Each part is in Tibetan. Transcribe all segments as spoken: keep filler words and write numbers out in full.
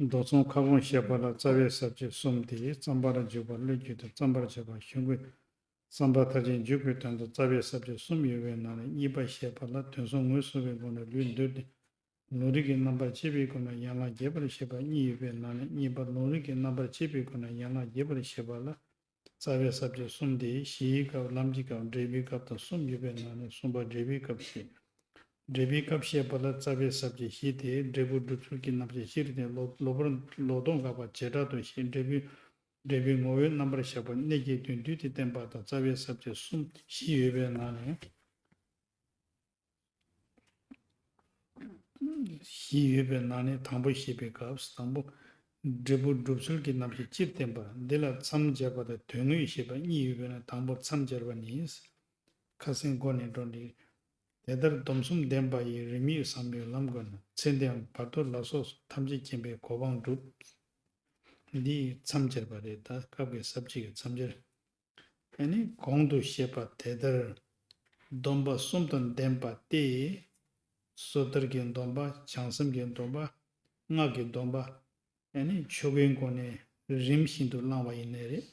མདོ་མཚུངས་ཁ་སྐོང་བཤད་པ་ལ་རྩ་བའི་ས་བཅད་གསུམ་སྟེ། བརྩམ་པར་འཇུག་པ་བློས་བསྒྱུར་ཏེ། བརྩམ་པར་བྱ་བ་གཞུང་གི་བརྩམ་པ་མཐར་ཕྱིན་འཇུག་པའི་དོན་དུ་རྩ་བའི་ས་བཅད་གསུམ་ཡོད་པའི་ནང་ནས་གཉིས་པ་བཤད་པ་ལ་དོན་གསུམ་ངོས་བཟུང་བའི་སྒོ་ནས་ལུས་འདུལ་ཏེ། ལུང་རིགས་ཀྱི་རྣམ་པར་ཕྱེ་བའི་སྒོ་ནས་ཡན་ལག་རྒྱས་པར་བཤད་པ་གཉིས་ཡོད་པའི་ནང་ནས་གཉིས་པ་ལུང་རིགས་ཀྱི་རྣམ་པར་ཕྱེ་བའི་སྒོ་ནས་ཡན་ལག་རྒྱས་པར་བཤད་པ་ལ། རྩ་བའི་ས་བཅད་གསུམ་སྟེ། གཞིའི་སྐབས། ལམ་གྱི་སྐབས། འབྲས་བུའི་སྐབས་དང་གསུམ་ཡོད་པའི་ནང་ནས་གསུམ་པ་འབྲས་བུའི་སྐབས་བཤད། འབྲས་བུའི་སྐབས་བཤད་པ་ལ་རྩ་བའི་ས་བཅད་བཞི་སྟེ། འབྲས་བུ་སྒྲུབ་ཚུལ་གྱི་རྣམ་བཤད་བཞིར་བརྟེན། ལོག་ལོག་པར་ལོག་རྟོག་དགག་པ་བྱེ་བྲག་ཏུ་བཤད། འབྲས་བུའི་འབྲས་བུའི་ངོ་བོའི་རྣམ་པར་བཞག་པ། གནད་ཀྱི་དོན་བསྡུས་ཏེ་བསྟན་པ་དང་རྩ་བའི་ས་བཅད་གསུམ་བཞི་ཡོད་པའི་ནང་ནས། བཞི་ཡོད་པའི་ནང་ནས་དང་པོ་བཤད་པའི་སྐབས། དང་པོ། འབྲས་བུ་སྒྲུབ་ཚུལ་གྱི་རྣམ་བཤད་སྤྱིར་བསྟན་པ། འདི་ལ་མཚམས་སྦྱར་བ་དང་དོན་དངོས་བཤད་པ་གཉིས་ཡོད་པའི་ནང་དང་པོ་མཚམས་སྦྱར་བ་ནི། ཁ་སང་གོང་ནས་འགྲོ་འདི། དེ་ལྟར་སྡོམ་གསུམ་ལྡན་པ་ཡི། རིམ་གཉིས་ཟབ་མོའི་ལམ་བཀོད་ན། ཚེ་འདིའམ་བར་དོ་ལ་སོགས་སུ། ཐམས་ཅད་མཁྱེན་པའི་གོ་འཕང་སྒྲུབ། འདི་མཚམས་སྦྱར་བ་རེད། ད་སྐབས་ཀྱི་ས་བཅད་ཀྱི་མཚམས་སྦྱར། ཨ་ནི་གོང་དུ་བཤད་པ་དེ་ལྟར་སྡོམ་པ་གསུམ་དང་ལྡན་པ་སྟེ། སོ་ཐར་གྱི་སྡོམ་པ། བྱང་སེམས་ཀྱི་སྡོམ་པ། སྔགས་ཀྱི་སྡོམ་པ། ཨ་ནི་ཆོ་གའི་སྒོ་ནས་རིམ་བཞིན་དུ་བླང་བ་ཡིན་ནའི་རེད།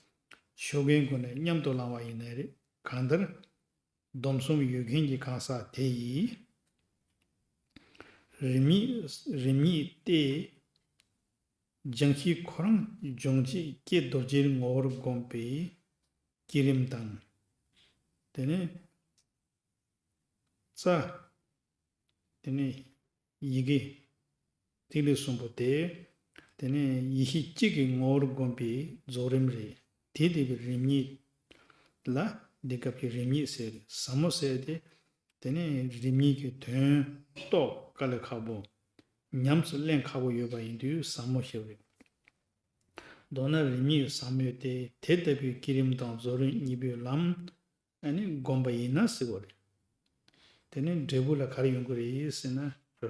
ཆོ་གའི་སྒོ་ནས་མཉམ་དུ་བླང་བ་ཡིན་ནའི་རེད། གང་ལྟར། སྡོམ་གསུམ་ཡོད་མཁན་གྱི་གང་ཟག་དེ་ཡིས། རིམ་གཉིས་རིམ་གཉིས་ཏེ། སྦྱང་གཞི་ཁོ་རང་སྦྱོང་བྱེད་ཀྱེ་རྡོ་རྗེའི་ངོ་བོར་བསྒོམས་པའི་བསྐྱེད་རིམ་དང་། དེ་ནས་རྩ། དེ་ནས་ཡི་གེ། ཐིག་ལེ་གསུམ་པོ་དེ། དེ་ནས་ཡེ་ཤེས་གཅིག་གི་ངོ་བོར་བསྒོམས་པའི་རྫོགས་རིམ་རེད། དེ་དེ་བའི་རིམ་གཉིས་ལ་འདི་སྐབས་ཀྱི་རིམ་གཉིས་ཟེར། ཟབ་མོ་ཟེར་ཏེ། དེ་ནས་རིམ་གཉིས་ཀྱི་དོན་རྟོགས་དཀའ་ལས་ཁག་པོ། ཉམས་སུ་ལེན་ཁག་པོ་ཡོད་པ་ཡིན་དུས་ཟབ་མོ་ཞེས་པ་རེད། མདོར་ན་རིམ་གཉིས་ཟབ་མོ་སྟེ། དེ་ལྟ་བུའི་བསྐྱེད་རིམ་དང་རྫོགས་རིམ་གཉིས་པོའི་ལམ། ཨ་ནི་བསྒོམས་པ་ཡིན་ན་ཟེར་བ་རེད། དེ་ནས་འབྲས་བུ་ལ་ག་རེ་ཡོང་གི་རེད་ཟེར་ན།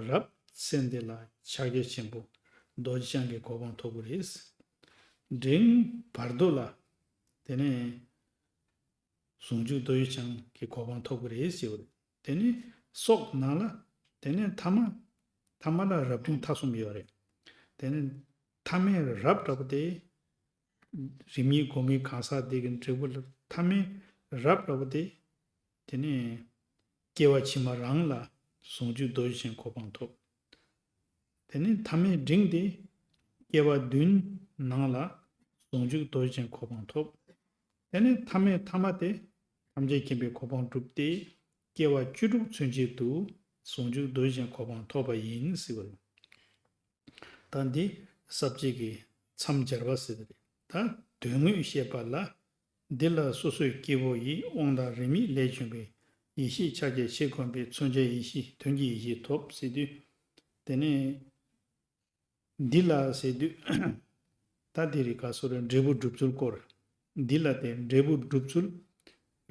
རབ་ཚེ་འདི་ལ་ཕྱག་རྒྱ་ཆེན་པོ་རྡོ་རྗེ་འཆང་གི་གོ་འཕང་ཐོབ་ཀྱི་རེད། འབྲིང་བར་དོ་ལ། དེ་ནས་ཟུང་འཇུག་རྡོ་རྗེ་འཆང་གི་གོ་འཕང་ཐོབ་ཀྱི་རེད་ཟེར་བ་རེད། དེ་ནས་སོགས་ནང་ལ། དེ་ནས་ཐ་མ། ཐ་མ་ལ་རབ་འབྲིང་ཐ་གསུམ་ཡོད་རེད། དེ་ནས་ཐ་མའི་རབ་འདྲ་པོ་དེ། རིམ་གཉིས་སྒོམ་པའི་གང་ཟག་དེ་གི་འབྲས་བུ་ལ་ཐ་མའི་རབ་འདྲ་པོ་དེ། དེ་ནས་སྐྱེ་བ་ཕྱི་མ་རང་ལ་ཟུང་འཇུག་རྡོ་རྗེ་ཅན་གོ་འཕང་ཐོབ། དེ་ནས་ཐ་མའི་འབྲིང་དེ། སྐྱེ་བ་བདུན་ནང་ལ་ཟུང་འཇུག་རྡོ་རྗེ་ཅན་གོ་འཕང་ཐོབ། དེ་ནས་ཐ་མའི་ཐ་མ་དེ། ཐམས་ཅད་མཁྱེན་པའི་གོ་འཕང་བསྒྲུབས་ཏེ། སྐྱེ་བ་བཅུ་དྲུག་ཚུན་ཆད་དུ་ཟུང་འཇུག་རྡོ་རྗེ་ཅན་གོ་འཕང་ཐོབ་པ་ཡིན་ཟེར་བ་རེད། ད་འདི་ས་བཅད་ཀྱི་མཚམས་སྦྱར་བ་ཟེར་བ་རེད། ད་དོན་དངོས་བཤད་པ་ལ། འདི་ལ་སོ་སོའི་སྐྱེ་བོ་ཡིས། དབང་དང་རིས་མེད་ལས་བྱུང་བའི། ཡེ་ཤེས་ཕྱག་རྒྱ་ཆེ་བསྒོམས་པས། མཚོན་བྱ་ཡེ་ཤེས་དོན་གྱི་ཡེ་ཤེས་ཐོབ་ཟེར་དུས། དེ་ནས། འདི་ལ་ཟེར་དུས། ད་འདི་རེད་ག་སོ་རེད། འབྲས་བུ་སྒྲུབ་ཚུལ་སྐོར། འདི་ལ་དེ་འབྲས་བུ་སྒྲུབ་ཚུལ།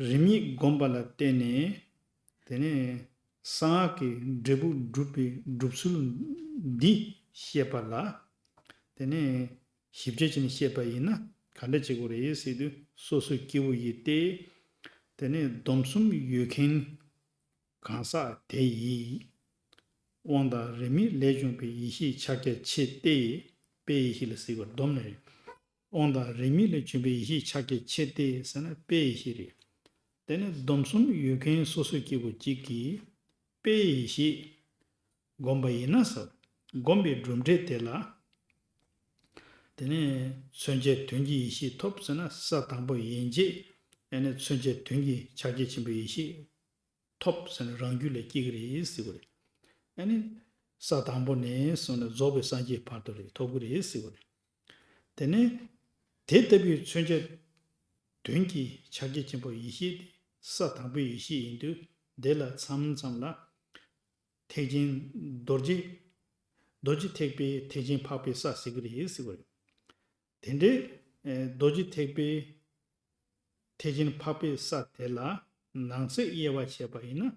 རིམ་གཉིས་བསྒོམས་པ་ལ་བརྟེན་ནས། དེ་ནས་གསང་སྔགས་ཀྱི་འབྲས་བུ་སྒྲུབ་པའི་སྒྲུབ་ཚུལ་འདི་བཤད་པ་ལ། དེ་ནས་ཞིབ་ཆ་བྱས་ནས་བཤད་པ་ཡིན་ན་ག་འདྲ་བྱེད་དགོས་རེད་ཟེར་དུས། སོ་སོའི་སྐྱེ་བོ་ཡིས་ཏེ། དེ་ནས་སྡོམ་གསུམ་ཡོད་མཁན་གང་ཟག་དེ་ཡིས། དབང་དང་རིས་མེད་ལས་བྱུང་བའི་ཡེ་ཤེས་ཕྱག་རྒྱ་ཆེ་སྟེ། དཔེ་ཡེ་ཤེས་ལ་ཟེར་བ་སྡོམ་ནི་རེད། དབང་དང་རིས་མེད་ལས་བྱུང་བའི་ཡེ་ཤེས་ཕྱག་རྒྱ་ཆེ་སྟེ་ཟེར་ན་དཔེ་ཡེ་ཤེས་རེད། དེ་ནི་སྡོམ་གསུམ་ཡོད་མཁན་སོ་སོའི་སྐྱེ་བོ་གཅིག་གིས་དཔེ་ཡེ་ཤེས་བསྒོམས་པ་ཡིན་ན་ཟེར། བསྒོམས་པའི་གྲུབ་འབྲས་དེ་ལ། དེ་ནས་མཚོན་བྱའི་དོན་གྱི་ཡེ་ཤེས་ཐོབ་ཟེར་ན། ས་དང་པོ་ཡན་ཆད་ཨ་ནི་མཚོན་བྱའི་དོན་གྱི་ཕྱག་རྒྱ་ཆེན་པོའི་ཡེ་ཤེས་ཐོབ་ཟེར་ན་རང་རྒྱུད་ལ་སྐྱེ་གི་རེད་ཟེར་བ་རེད། ཨ་ནི་ས་དང་པོ་ནས་བཟུང་ནས་རྫོགས་པའི་སངས་རྒྱས་བར་དུ་རེད་ཐོབ་གི་རེད་ཟེར་བ་རེད། དེ་ནས་དེ་ལྟ་བུའི་མཚོན་བྱ་དོན་གྱི་ཕྱག་རྒྱ་ཆེན་པོ་ཡེ་ཤེས་དེ་ས་དང་པོའི་ཡེ་ཤེས་ཡིན་དུས། དེ་ལ་མཚམས་མཚམས་ལ་ཐེག་ཆེན་རྡོ་རྗེ། རྡོ་རྗེ་ཐེག་པའི་ཐེག་ཆེན་འཕགས་པའི་ས་ཟེར་གི་རེད་ཟེར་བ་རེད། དེ་འདྲའི་ཨེ་རྡོ་རྗེ་ཐེག་པའི་ཐེག་ཆེན་འཕགས་པའི་ས་དེ་ལ་ནང་གསེས་དབྱེ་བ་བྱས་པ་ཡིན་ན།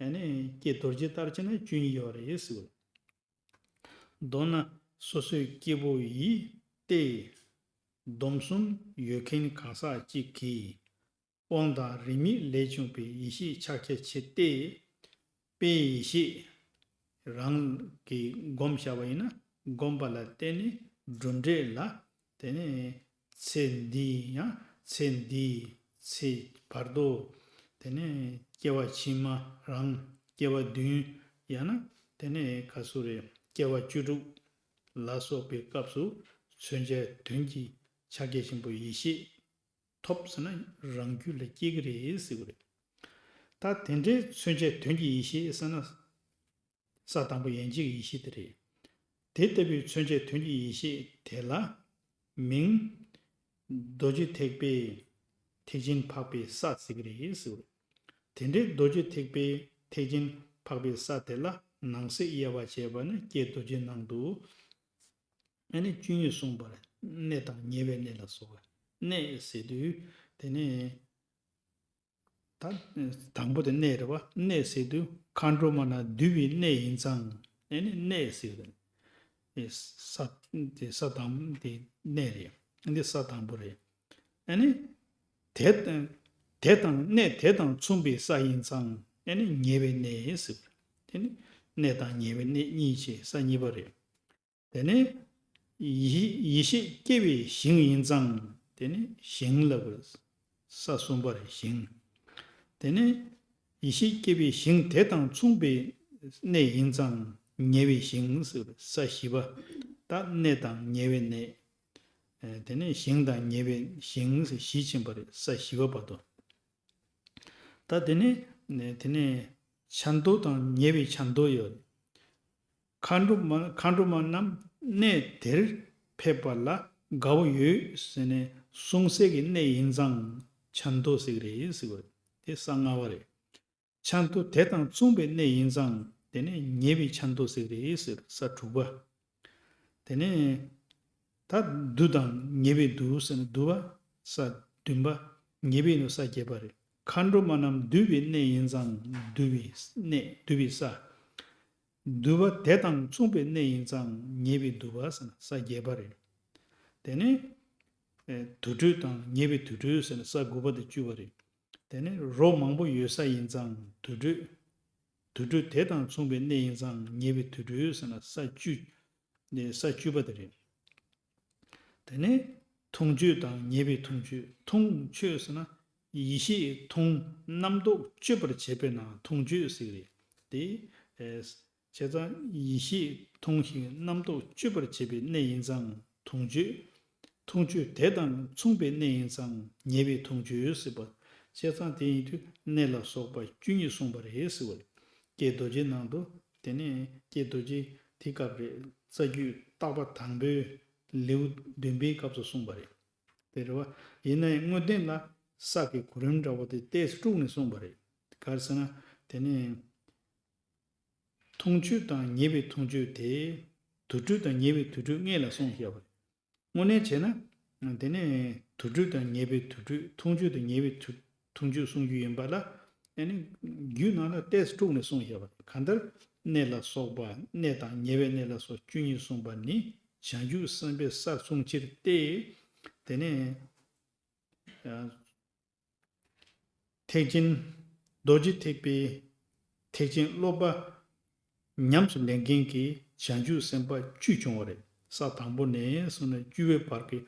ཨ་ནི་ཀྱེ་རྡོ་རྗེ་ལྟར་བྱས་ན་བཅུ་གཉིས་ཡོད་རེད་ཟེར་བ། མདོར་ན་སོ་སོའི་སྐྱེ་བོ་ཡིས་ཏེ། སྡོམ་གསུམ་ཡོད་མཁན་གང་ཟག་གཅིག་གིས། དབང་དང་རིས་མེད་ལས་བྱུང་བའི་ཡེ་ཤེས་ཕྱག་རྒྱ་ཆེ་སྟེ། དཔེའི་ཡེ་ཤེས། རང་གིས་བསྒོམས་བཞག་པ་ཡིན་ན། བསྒོམས་པ་ལ་བརྟེན་ནས་གྲུབ་འབྲས་ལ། དེ་ནས་ཚེ་འདིའི་ཡང་ཚེ་འདིའི་ཚེ་བར་དོ། དེ་ནས་སྐྱེ་བ་ཕྱི་མ་རང་སྐྱེ་བ་བདུན། ཡང་ན་དེ་ནས་ག་ཚོད་རེད། སྐྱེ་བ་བཅུ་དྲུག་ལ་སོགས་པའི་སྐབས་སུ་མཚོན་བྱ་དོན་གྱི་ཕྱག་རྒྱ་ཆེན་པོ་ཡེ་ཤེས་ཐོབ་ཟེར་ན་རང་རྒྱུད་ལ་སྐྱེ་གི་རེད་ཟེར་གི་རེད། ད་དེ་འདྲའི་མཚོན་བྱ་དོན་གྱི་ཡེ་ཤེས་ཟེར་ན། ས་དང་པོ་ཡན་ཆད་ཀྱི་ཡེ་ཤེས་དེ་རེད། དེ་ལྟ་བུའི་མཚོན་བྱ་དོན་གྱི་ཡེ་ཤེས་དེ་ལ་མིང་རྡོ་རྗེ་ཐེག་པའི་ཐེག་ཆེན་འཕགས་པའི་ས་ཟེར་གི་རེད་ཟེར། དེ་འདྲའི་རྡོ་རྗེ་ཐེག་པའི་ཐེག་ཆེན་འཕགས་པའི་ས་དེ་ལ་ནང་གསེས་དབྱེ་བ་བྱས་པ་ནི་ཀྱེ་རྡོ་རྗེ་ནང་དུ། ཨ་ནི་བཅུ་གཉིས་གསུངས་པ་རེད། གནས་དང་ཉེ་བའི་གནས་ལ་སོགས་པ། གནས་ཟེར་དུས་དེ་ནི། ད་དང་པོ་དེ་གནས་རེད་བ། གནས་ཟེར་དུས་མཁའ་འགྲོ་མ་རྣམས་འདུས་པའི་གནས་ཡིན་ཙང་། ཨ་ནི་གནས་ཟེར་དུས། ཨེ་ས་དེ་ས་དང་དེ་གནས་རེད། འདི་ས་དང་པོ་རེད། ཨ་ནི་དེ་དང་དེ་དང་གནས་དེ་དང་མཚུངས་པའི་ས་ཡིན་ཙང་། ཨ་ནི་ཉེ་བའི་གནས་ཟེར། དེ་ནི་གནས་དང་ཉེ་བའི་གནས་གཉིས་བྱས་ས་གཉིས་པ་རེད། དེ་ནས་ཡེ་ཡེ་ཤེས་སྐྱེ་བའི་ཞིང་ཡིན་ཙང་། དེ་ནས་ཞིང་ལབ་པ་ས་གསུམ་པ་རེད། ཞིང་། དེ་ནས་ཡེ་ཤེས་སྐྱེ་བའི་ཞིང་དེ་དང་མཚུངས་པའི་གནས་ཡིན་ཙང་ཉེ་བའི་ཞིང་ཟེར་ས་བཞི་པ། ད་གནས་དང་ཉེ་བའི་གནས། ཨེ་དེ་ནས་ཞིང་དང་ཉེ་བའི་ཞིང་ཟེར་བཞི་ཕྱིན་པ་རེད། ས་བཞི་པ་བར་དུ། ད་དེ་ནས་དེ་ནས་ཆ་མདོ་དང་ཉེ་བའི་ཆ་མདོ་ཡོད། མཁའ་འགྲོ་མ་མཁའ་འགྲོ་མ་རྣམས་གནས་དེར་ཕེབས་པ་ལ་དགའ་བོ་ཡོད་ཟེར་ནས་གསུང་སའི་གི་གནས་ཡིན་ཙང་ཆ་མདོ་ཟེར་གི་རེད་ཟེར་བ། དེ་ས་ལྔ་པ་རེད། ཆ་མདོ་དེ་དང་མཚུངས་པའི་གནས་ཡིན་ཙང་། དེ་ནས་ཉེ་བའི་ཆ་མདོ་ཟེར་གི་རེད་ཟེར། ས་དྲུག་པ། དེ་ནས་ད་དུ་དང་ཉེ་བའི་དུ་ཟེར་ན་དུ་བ་ས་བདུན་པ། ཉེ་བའི་ནི་ས་བརྒྱད་པ་རེད། མཁའ་འགྲོ་མ་རྣམས་འདུས་པའི་གནས་ཡིན་ཙང་འདུས་པའི་གནས་འདུས་པའི་ས། དུ་བ་དེ་དང་མཚུངས་པའི་གནས་ཡིན་ཙང་ཉེ་བའི་དུ་བ་ཟེར་ན་ས་བརྒྱད་པ་རེད། དེ་ནས་ཨེ་དུར་ཁྲོད་དང་ཉེ་བའི་དུར་ཁྲོད་ཟེར་ན་ས་དགུ་པ་དང་བཅུ་པ་རེད། དེ་ནས་རོ་མང་པོ་ཡོད་ས་ཡིན་ཙང་དུར་ཁྲོད། དུར་ཁྲོད་དེ་དང་མཚུངས་པའི་གནས་ཡིན་ཙང་ཉེ་བའི་དུར་ཁྲོད་ཟེར་ན་ས་བཅུ། ནས་ས་བཅུ་པ་དེ་རེད། དེ་ནས་མཐོང་ཆོས་དང་ཉེ་བའི་མཐོང་ཆོས། མཐོང་ཆོས་ཟེར་ན་ཡེ་ཤེས་མཐོང་རྣམ་རྟོག་གཅོད་པར་བྱེད་པས་ན་མཐོང་ཆོས་ཟེར་གི་རེད། དེ་ཨེ་བྱས་ཙང་ཡེ་ཤེས་མཐོང་ཞིང་རྣམ་རྟོག་གཅོད་པར་བྱེད་པའི་གནས་ཡིན་ཙང་མཐོང་ཆོས། མཐོང་ཆོས་དེ་དང་མཚུངས་པའི་གནས་ཡིན་ཙང་ཉེ་བའི་མཐོང་ཆོས་ཟེར་བ། བྱས་ཙང་དེ་ཡིན་དུས་གནས་ལ་སོགས་པ་བཅུ་གཉིས་གསུངས་པ་རེད་ཟེར་བ། ཀྱེ་རྡོ་རྗེ་ནང་དུ། དེ་ནས་ཀྱེ་རྡོ་རྗེ་དེ་སྐབས་རེད། རྩ་རྒྱུད་བརྟག་པ་དང་པོའི་ལེའུ་བདུན་པའི་སྐབས་སུ་གསུངས་པ་རེད། དེ་རེད་བ། ཡིན་ན་ཡང་དངོས་བསྟན་ལ་ས་གི་གོ་རིམ་འདྲ་བོ་དེ་ཏོག་ཙམ་དཀྲུགས་ནས་གསུངས་པ་རེད། ག་རེ་ཟེར་ན། དེ་ནས་མཐོང་ཆོས་དང་ཉེ་བའི་མཐོང་ཆོས་དེ་དུར་ཁྲོད་དང་ཉེ་བའི་དུར་ཁྲོད་སྔོན་ལ་གསུངས་བཞག་པ་རེད། དངོས་གནས་བྱས་ན། དེ་ནས་དུར་ཁྲོད་དང་ཉེ་བའི་དུར་ཁྲོད། མཐོང་ཆོས་དང་ཉེ་བའི་དུར་མཐོང་ཆོས་གསུང་རྒྱུ་ཡིན་པ་ལ། ཨ་ནི་རྒྱུད་ནང་ལ་ཏོག་ཙམ་དཀྲུགས་ནས་གསུངས་བཞག་པ་རེད། གང་ལྟར་གནས་ལ་སོགས་པ་གནས་དང་ཉེ་བའི་གནས་ལ་སོགས་བཅུ་གཉིས་གསུངས་པ་ནི་བྱང་ཆུབ་སེམས་དཔའི་སར་གསུངས་ཕྱིར་ཏེ། དེ་ནས་ཨ་ཐེག་ཆེན་རྡོ་རྗེ་ཐེག་པའི་ཐེག་ཆེན་སློབ་པ་ཉམས་སུ་ལེན་མཁན་གྱི་བྱང་ཆུབ་སེམས་དཔའ་བཅུ་བྱུང་བ་རེད། ས་དང་པོ་ནས་བཟུང་ནས་བཅུ་པའི་བར་གྱི།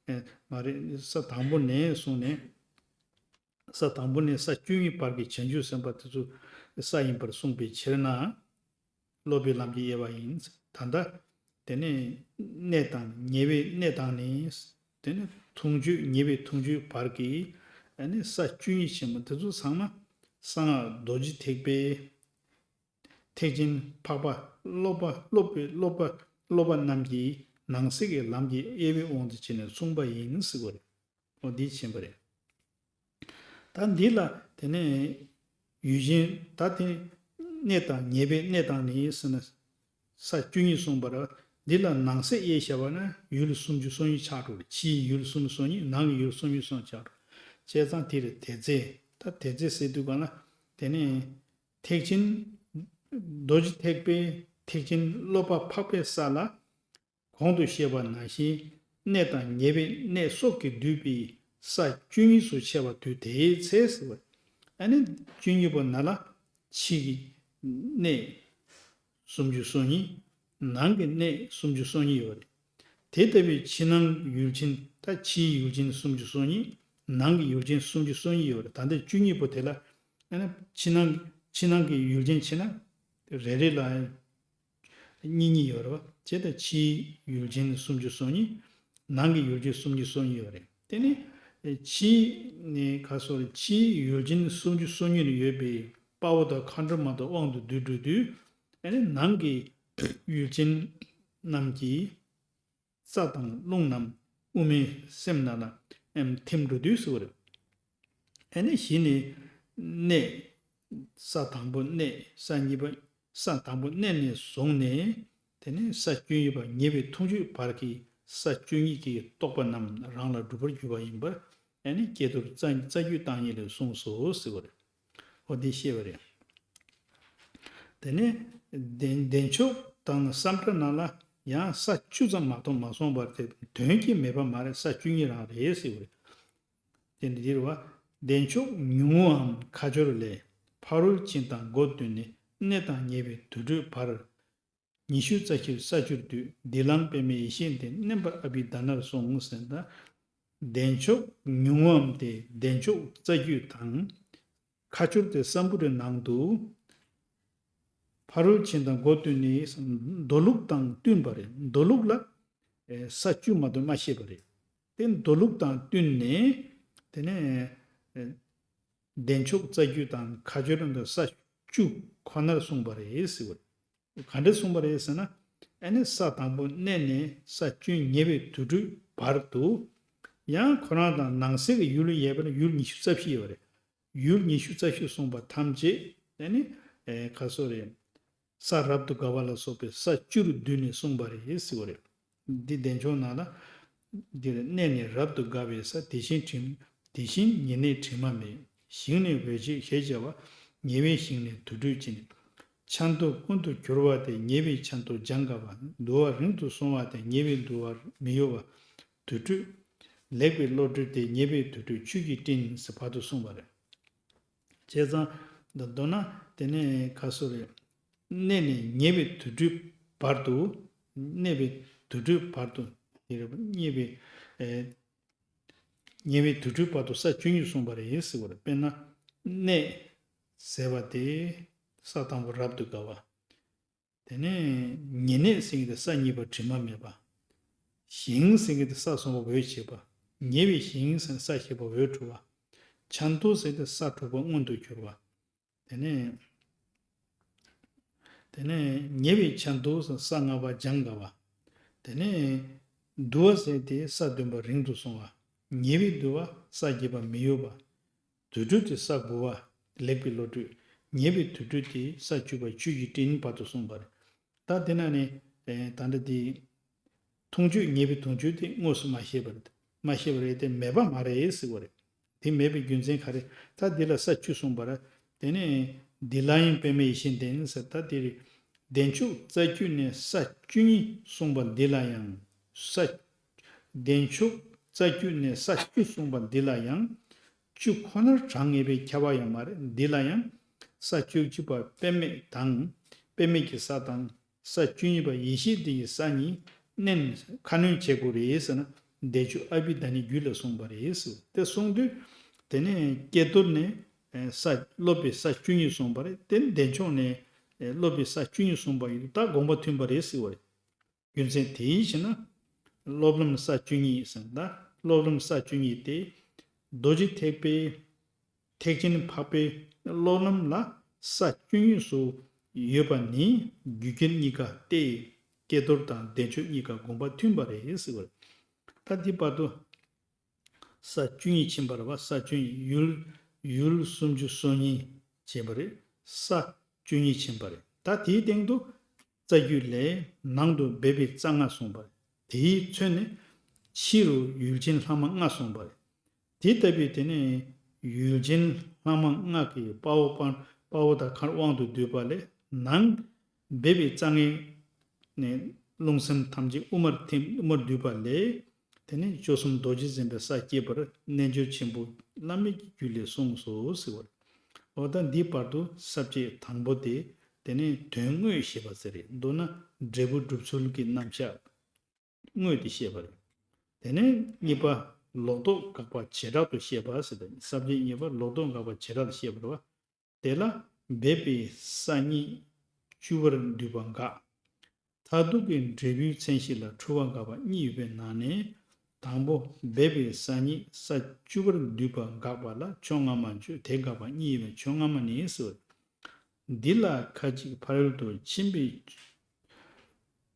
ཨེ་མ་རེད། ས་དང་པོ་ནས་བཟུང་ནས། ས་དང་པོ་ནས་ས་བཅུ་གཉིས་བར་གྱི་བྱང་ཆུབ་སེམས་དཔའ་དེ་ཚོ་ས་ཡིན་པར་གསུངས་པའི་ཕྱིར་ན། སློབ་པའི་ལམ་གྱི་དབྱེ་བ་ཡིན། ད་ལྟ་དེ་ནས་གནས་དང་ཉེ་བའི་གནས་དང་ནི། དེ་ནས་མཐོང་ཆོས་ཉེ་བའི་མཐོང་ཆོས་བར་གྱི། ཨ་ནི་ས་བཅུ་གཉིས་ཆེན་པོ་དེ་ཚོ་ཚང་མ་གསང་སྔགས་རྡོ་རྗེ་ཐེག་པའི་ཐེག་ཆེན་འཕགས་པ་སློབ་པ་སློབ་པའི་སློབ་པ་སློབ་པ་རྣམས་ཀྱི་ནང་གསེས་ཀྱི་ལམ་གྱི་དབྱེ་བའི་དབང་དུ་བྱས་ནས་གསུངས་པ་ཡིན་ཟེར་བ་རེད། འོ་འདི་ཕྱིན་པ་རེད། ད་འདི་ལ་དེ་ནས་ཡུལ་ཅན་ད་དེ་གནས་དང་ཉེ་བའི་གནས་དང་ནི་ཟེར་ན་ས་བཅུ་གཉིས་གསུངས་པ་རེད། འདི་ལ་ནང་གསེས་དབྱེ་བྱས་པ་ན་ཡུལ་སུམ་ཅུ་སོ་གཉིས་ཆགས་འགྲོ་རེད། ཕྱིའི་ཡུལ་སུམ་ཅུ་སོ་གཉིས། ནང་གི་ཡུལ་སུམ་ཅུ་སོ་གཉིས་ཆགས་འགྲོ། བྱས་ཙང་དེ་རེད། དེ་ཚེ་ད་དེ་ཚེ་ཟེར་དུས་ག་ན་དེ་ནས་ཐེག་ཆེན་རྡོ་རྗེ་ཐེག་པའི་ཐེག་ཆེན་སློབ་པ་འཕགས་པའི་ས་ལ། གོང་དུ་བཤད་པ་ནང་བཞིན་གནས་དང་ཉེ་བའི་གནས་སོགས་ཀྱིས་བསྡུས་པའི་ས་བཅུ་གཉིས་སུ་ཕྱེ་བ་དུས་དེའི་ཚེ་ཟེར་བ། ཨ་ནི་བཅུ་གཉིས་པོ་ནང་ལ་ཕྱི་གི་གནས་ སུམ་ཅུ་སོ་གཉིས། ནང་གི་གནས་སུམ་ཅུ་སོ་གཉིས་ཡོད་རེད། དེ་ལྟ་བུའི་ཕྱི་ནང་ཡུལ་ཅན། ད་ཕྱིའི་ཡུལ་ཅན་སུམ་ཅུ་སོ་གཉིས། ནང་གི་ཡུལ་ཅན་སུམ་ཅུ་སོ་གཉིས་ཡོད་རེད། ད་ལྟ་བཅུ་གཉིས་པོ་དེ་ལ་ཨ་ནི་ཕྱི་ནང་ཕྱི་ནང་གི་ཡུལ་ཅན་ཕྱེ་ན་རེ་རེ་ལ་གཉིས་གཉིས་ཡོད་རེད་བ། བྱས་ཙང་ཕྱིའི་ཡུལ་ཅན་སུམ་ཅུ་སོ་གཉིས། ནང་གི་ཡུལ་ཅན་སུམ་ཅུ་སོ་གཉིས་ཡོད་རེད། དེ་ནི་ཕྱིའི་ནི་ག་སོ་རེད། ཕྱིའི་ཡུལ་ཅན་སུམ་ཅུ་སོ་གཉིས་ལ་ཡོད་པའི་དཔའ་བོ་དང་མཁའ་འགྲོ་མ་དང་དབང་དུ་བསྡུས་འགྲོ་དུས། ཨ་ནི་ནང་གི་ཡུལ་ཅན་རྣམས་ཀྱི་རྩ་དང་རླུང་རྣམས་དབུ་མའི་སེམས་ནང་ལ་ཨེམ་ཐིམ་འགྲོ་དུས་སུ་རེད། ཨ་ནི་གཞི་ནི་གནས། ས་དང་པོ་གནས། ས་གཉིས་པ། ས་དང་པོ་གནས་ནས་བཟུང་ནས། དེ་ནས་ས་བཅུ་གཉིས་པ་ཉེ་བའི་ཐུང་ཆོད་བར་གྱི་ས་བཅུ་གཉིས་ཀྱི་རྟོག་པ་རྣམས་རང་ལ་གྲུབ་པར་གྱུར་པ་ཡིན་པར། ཨ་ནི་ཀྱེ་རྡོར་རྩ་རྩ་རྒྱུད་བརྟག་གཉིས་ལས་གསུངས་སོ་ཟེར་བ་རེད། འོ་དེ་བཤད་པ་རེད། དེ་ནས་བདེ་བདེ་མཆོག་དང་སམ་བྷོ་ཊ་ནང་ལ་ཡང་ས་བཅུ་ཙམ་མ་གཏོགས་མ་གསུངས་པར་ཐལ། དོན་གྱིས་མེད་པ་མ་རེད། ས་བཅུ་གཉིས་རང་རེད་ཟེར་བ་རེད། དེ་འདི་རེད་བ། བདེ་མཆོག་ཉུང་ངུའམ་ཁ་སྦྱོར་ལས། ཕ་རོལ་ཕྱིན་དང་སྒོ་བསྟུན་ནས། གནས་དང་ཉེ་བའི་དུར་ཁྲོད་བར། ཉི་ཤུ་རྩ་བཞིར་ས་བཅུར་འདུས། འདི་ལའང་དཔེ་མེད་ཡེ་ཤེས་ལྡན། མནན་པར་ཨ་བྷི་དྷ་ནར་གསུངས་ཟེར། ད་བདེ་མཆོག་ཉུང་ངུའམ་དེ་བདེ་མཆོག་རྩ་རྒྱུད་དང་། ཁ་སྦྱོར་དེ་སམ་བྷོ་ཊའི་ནང་དུ། ཕ་རོལ་ཕྱིན་དང་སྒོ་བསྟུན་ནས། མདོ་ལུགས་དང་བསྟུན་པ་རེད། མདོ་ལུགས་ལ་ས་བཅུ་མ་གཏོགས་མ་བཤད་པ་རེད། དེ་མདོ་ལུགས་དང་བསྟུན་ནས། དེ་ནས་བདེ་མཆོག་རྩ་རྒྱུད་དང་ཁ་སྦྱོར་དང་ས་བཅུ་ཁོ་ནར་གསུངས་པ་རེད་ཟེར་བ་རེད། ག་འདྲ་གསུངས་པ་རེད་ཟེར་ན། ཨ་ནི་ས་དང་པོ་གནས་ནས་ས་བཅུ་ཉེ་བའི་དུར་ཁྲོད་བར་དུ། ཡང་ཁོ་རང་དང་ནང་གསེས་ཀྱི་ཡུལ་ཡོད་པ་ན་ཡུལ་ཉི་ཤུ་རྩ་བཞི་ཡོད་པ་རེད། ཡུལ་ཉི་ཤུ་རྩ་བཞི་གསུངས་པ་ཐམས་ཅད་ཨ་ནི་ཨེ་ག་སོ་རེད། ས་རབ་ཏུ་དགའ་བ་ལ་སོགས་པའི་ས་བཅུ་རུ་བསྡུས་ནས་གསུངས་པ་རེད་ཟེར་བ་རེད། འདི་བདེ་མཆོག་ནང་ལ། འདིར་གནས་ནི་རབ་ཏུ་དགའ་བའི་ས། དེ་བཞིན་དྲི། དེ་བཞིན་ཉེ་གནས་དྲི་མ་མེད། ཞིང་ནི་འོད་བྱེད་ཞེས་བྱ་བ། ཉེ་བའི་ཞིང་ནི་དུར་ཁྲོད་ཅན། ཆ་མཐུན་ཀུན་ཏུ་གྱུར་པ་སྟེ། ཉེ་བའི་ཆ་མཐུན་སྦྱང་དགའ་བ། འདུ་བ་རིང་དུ་སོང་བ་སྟེ། ཉེ་བའི་འདུ་བ་མི་གཡོ་བ། དུར་ཁྲོད། ལེགས་པའི་བློ་གྲོས་ཏེ། ཉེ་བའི་དུར་ཁྲོད་ཆོས་ཀྱི་སྤྲིན་ཟེར་བར་དུ་གསུངས་པ་རེད། བྱས་ཙང་། འདི་མདོར་ན་དེ་ནས་ག་སོ་རེད། གནས་ནས་ཉེ་བའི་དུར་ཁྲོད་བར་དུ། གནས་པའི་དུར་ཁྲོད་བར་དུ། དེ་རེད་པ། ཉེ་བའི་ཨེ། ཉེ་བའི་དུར་ཁྲོད་བར་དུ་ས་བཅུ་གཉིས་གསུངས་པ་རེད་ཟེར་བ་རེད། དཔེར་ན། གནས་ཟེར་བ་དེ་ས་དང་པོ་རབ་ཏུ་དགའ་བ། དེ་ནས་ཉེ་གནས་ཟེར་གྱི་དེ་ས་གཉིས་པ་དྲི་མ་མེད་པ། ཞིང་ཟེར་གྱི་དེ་ས་གསུམ་པ་འོད་བྱེད་པ། ཉེ་བའི་ཞིང་ཟེར་ས་བཞི་པ་འོད་འཕྲོ་བ། ཆ་མཐུན་ཟེར་དེ་ས་དྲུག་པ་མངོན་དུ་གྱུར་པ། དེ་ནས། དེ་ནས་ཉེ་བའི་ཆ་མཐུན་ཟེར་ས་ལྔ་པ་སྦྱང་དགའ་བ། དེ་ནས་འདུ་བ་ཟེར་དེ་ས་བདུན་པ་རིང་དུ་སོང་བ། ཉེ་བའི་འདུ་བ་ས་བརྒྱད་པ་མི་གཡོ་བ། དུར་ཁྲོད་དེ་ས་དགུ་པ་ལེགས་པའི་བློ་གྲོས། ཉེ་བའི་དུར་ཁྲོད་དེ་ས་བཅུ་པ་ཆོས་ཀྱི་སྤྲིན་བར་དུ་གསུངས་པ་རེད། ད་དེ་ན་ནི་ཨེ་ད་ལྟ་དེ་ཐུང་ཆོད་ཉེ་བའི་ཐུང་ཆོད་དེ་དངོས་སུ་མ་བཤད་པ་རེད། མ་བཤད་པ་རེད་དེ་མེད་པ་མ་རེད་ཟེར་བ་རེད། དེ་མེད་པའི་རྒྱུ་མཚན་ག་རེ། ད་འདི་ལ་ས་བཅུ་གསུངས་པ་རེད། དེ་ནས་འདི་ལ་ཡང་དཔེ་མེད་ཡེ་ཤེས་ལྡན་ཟེར། ད་དེ་རེད། བདེ་མཆོག་རྩ་རྒྱུད་ནས་ས་བཅུ་གཉིས་གསུངས་པ་འདི་ལ་ཡང་ས། བདེ་མཆོག་རྩ་རྒྱུད་ནས་ས་བཅུ་གསུངས་པ་འདི་ལ་ཡང་། བཅུ་ཁོ་ནར་གྲངས་ངེས་པའི་ཁྱབ་པ་ཡང་མ་རེད། འདི་ལ་ཡང་ས་བཅུ་གཅིག་པ་དཔེ་མེད་དང་། དཔེ་མེད་ཀྱི་ས་དང་། ས་བཅུ་གཉིས་པ་ཡེ་ཤེས་འདི་ཡི་ས་གཉིས་བསྣན་ཁ་སྣོན་བྱེད་དགོས་རེད་ཟེར་ན། བདེ་མཆོག་ཨ་བྷི་དྷ་ནའི་རྒྱུད་ལ་གསུངས་པ་རེད་ཟེར། དེ་གསུངས་དུས། དེ་ནས་ཀྱེ་རྡོར་ནས་ས་སློབ་པའི་ས་བཅུ་གཉིས་གསུངས་པ་རེད། དེ་ནས་བདེ་མཆོག་ནས་སློབ་པའི་ས་བཅུ་གཉིས་གསུངས་པ་ཡིན། ད་དགོངས་པ་མཐུན་པ་རེད་ཟེར་བ་རེད། རྒྱུ་མཚན་དེའི་ཕྱིར་ན། སློབ་ལམ་ས་བཅུ་གཉིས་ཟེར་ན། ད་སློབ་ལམ་ས་བཅུ་གཉིས་དེ། རྡོ་རྗེ་ཐེག་པའི་ཐེག་ཆེན་འཕགས་པའི་སློབ་ལམ་ལ་ས་བཅུ་གཉིས་སུ་ཡོད་པ་ནི་རྒྱུད་རྒྱལ་གཉིས་ཀ་སྟེ། ཀྱེ་རྡོར་དང་བདེ་མཆོག་གཉིས་ཀ་དགོངས་པ་མཐུན་པ་རེད་ཟེར་བ་རེད། ད་འདི་བར་དུ་ས་བཅུ་གཉིས་ཕྱིན་པ་རེད་བ། ས་བཅུ་གཉིས་ཡུལ་ཡུལ་སུམ་ཅུ་སོ་གཉིས་ཕྱིན་པ་རེད། ས་བཅུ་གཉིས་ཕྱིན་པ་རེད། ད་དེའི་སྟེང་དུ་རྩ་རྒྱུད་ལས་ནང་དུ་སྦས་པའི་རྩ་ལྔ་གསུངས་པ་རེད། དེའི་ཚོད་ནི་ཕྱི་རུ་ཡུལ་ཅན་ལྷག་མ་ལྔ་གསུངས་པ་རེད། དེ་ལྟ་བུའི་དེ་ནས་ཡུལ་ཅན་ལྷག་མ་ལྔ་གི་དཔའ་བོ་དཔའ་དཔའ་བོ་དང་མཁར་དབང་དུ་བསྡུས་པ་ལས། ནང་སྦས་པའི་རྩ་ལྔའི་ནས་རླུང་སེམས་ཐམས་ཅད་དབུ་མར་ཐིམ། དབུ་མར་བསྡུས་པ་ལས། དེ་ནས་བཅུ་གསུམ་རྡོ་རྗེ་འཛིན་པའི་ས་སྐྱེས་པར་རྣལ་འབྱོར་ཆེན་པོ་བླ་མེད་ཀྱི་རྒྱུད་ལས་གསུངས་སོ་ཟེར་བ་རེད། འོ་ད་འདིའི་བར་དུ་ས་བཅད་དང་པོ་དེ། དེ་ནས་དོན་དངོས་ཞེས་པ་ཟེར་རེད། མདོར་ན་འབྲས་བུ་སྒྲུབ་ཚུལ་གྱི་རྣམ་གཞག་དངོས་དེ་བཤད་པ་རེད། དེ་ནས་གཉིས་པ་ལོག་རྟོག་དགག་པ་བྱེ་བྲག་ཏུ་བཤད་པ་ཟེར་ཏེ། ས་བཅད་གཉིས་པ་ལོག་རྟོག་དགག་པ་བྱེ་བྲག་ཏུ་བཤད་པ་རེད་བ། དེ་ལ་འབད་པས་ས་གཉིས་བཅུ་པར་འདུས་པ་དགག་མཐར་ཐུག་གི་འབྲས་བུའི་མཚན་གཞི་ལ་འཁྲུལ་བ་དགག་པ་གཉིས་ཡོད་པའི་ནང་ནས། དང་པོ་འབད་པས་ས་གཉིས་ས་བཅུ་པར་འདུས་པ་དགག་པ་ལ་ཕྱོགས་སྔ་མ་བརྗོད། དེ་དགག་པ་གཉིས་ཡོད་པའི་ཕྱོགས་སྔ་མ་ནི་ཟེར། འདི་ལ་ཁ་ཅིག་ཕ་རོལ་ཏུ་ཕྱིན་པའི་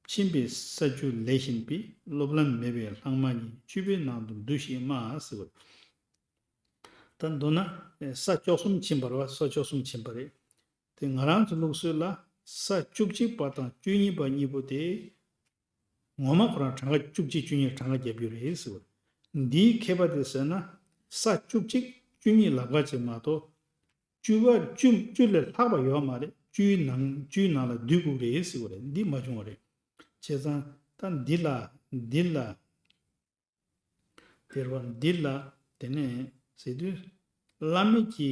ཕྱིན་པས་ས་བཅུ་ལས་གཞན་པའི། སློབ་ལམ་མེད་པའི་ལྷག་མ་ཉིད། བཅུ་པའི་ནང་དུ་འདུ་ཞེས་སྨྲ་ཟེར། ད་མདོར་ན་ས་བཅུ་གསུམ་ཕྱིན་པ་རེད་བ། ས་བཅུ་གསུམ་ཕྱིན་པ་རེད། དེ་ང་རང་ཚོ་ལུགས་སྲོལ་ལ་ས་བཅུ་གཅིག་པ་དང་བཅུ་གཉིས་པ་གཉིས་པོ་དེ། ངོ་མ་ཁོ་རང་གྲངས་ཀ་བཅུ་གཅིག་བཅུ་གཉིས་གྲངས་ཀ་བརྒྱབ་ཡོད་རེད་ཟེར་བ། འདིའི་མཁས་པ་དེ་ཟེར་ན། ས་བཅུ་གཅིག་བཅུ་གཉིས་ལབ་ཀ་ཅིག་མ་གཏོགས། བཅུ་པ་བཅུ་བཅུ་ལས་ལྷག་པ་ཡོད་མ་རེད། བཅུའི་ནང་བཅུའི་ནང་ལ་འདུས་དགོས་རེད་ཟེར་བ་རེད། འདི་མ་བྱུང་བ་རེད། བྱས་ཙང་ད་འདི་ལ་འདི་ལ། དེར་བ་འདི་ལ། དེ་ནས་ཟེར་དུས། བླ་མེད་ཀྱི་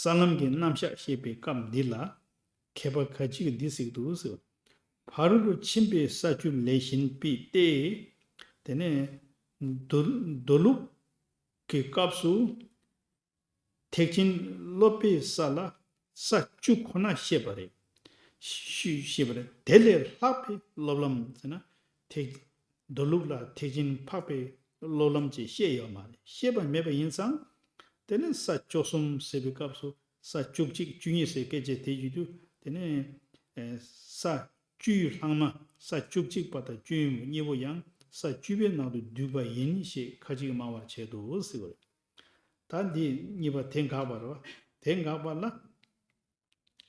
ས་ལམ་གྱི་རྣམ་གཞག་བཤད་པའི་སྐབས་འདི་ལ། མཁས་པ་ཁ་ཅིག་གིས་འདི་གཟིགས་འདུག་ཟེར། ཕ་རོལ་ཏུ་ཕྱིན་པའི་ས་བཅུ་ལས་གཞན་པའི་སྟེ། དེ་ནས་མདོ་མདོ་ལུགས་ཀྱི་སྐབས་སུ། ཐེག་ཆེན་སློབ་པའི་ས་ལ་ས་བཅུ་ཁོ་ན་བཤད་པ་རེད། ཞུ་བཤད་པ་རེད། དེ་ལས་ལྷག་པའི་སློབ་ལམ་ཟེར་ན། ཐེག་མདོ་ལུགས་ལ་ཐེག་ཆེན་འཕགས་པའི་སློབ་ལམ་ཅེས་བཤད་ཡོད་མ་རེད། བཤད་པ་མེད་པ་ཡིན་ཙང་། དེ་ནས་ས་བཅུ་གསུམ་ཟེར་བའི་སྐབས་སུ་ས་བཅུ་གཅིག་བཅུ་གཉིས་ཟེར་སྐད་ཆ་དེ་བརྗོད་དུས། དེ་ནས་ས་བཅུའི་ལྷག་མ་ས་བཅུ་གཅིག་པ་དང་བཅུ་གཉིས་པོ་ཡང་ས་བཅུ་པའི་ནང་དུ་འདུས་པ་ཡིན་ཞེས་ཁ་ཅིག་སྨྲ་བར་བྱེད་དོ་ཟེར་བ་རེད། ད་འདི་གཉིས་པ་དེ་དགག་པ་རེད་བ། དེ་དགག་པ་ལ།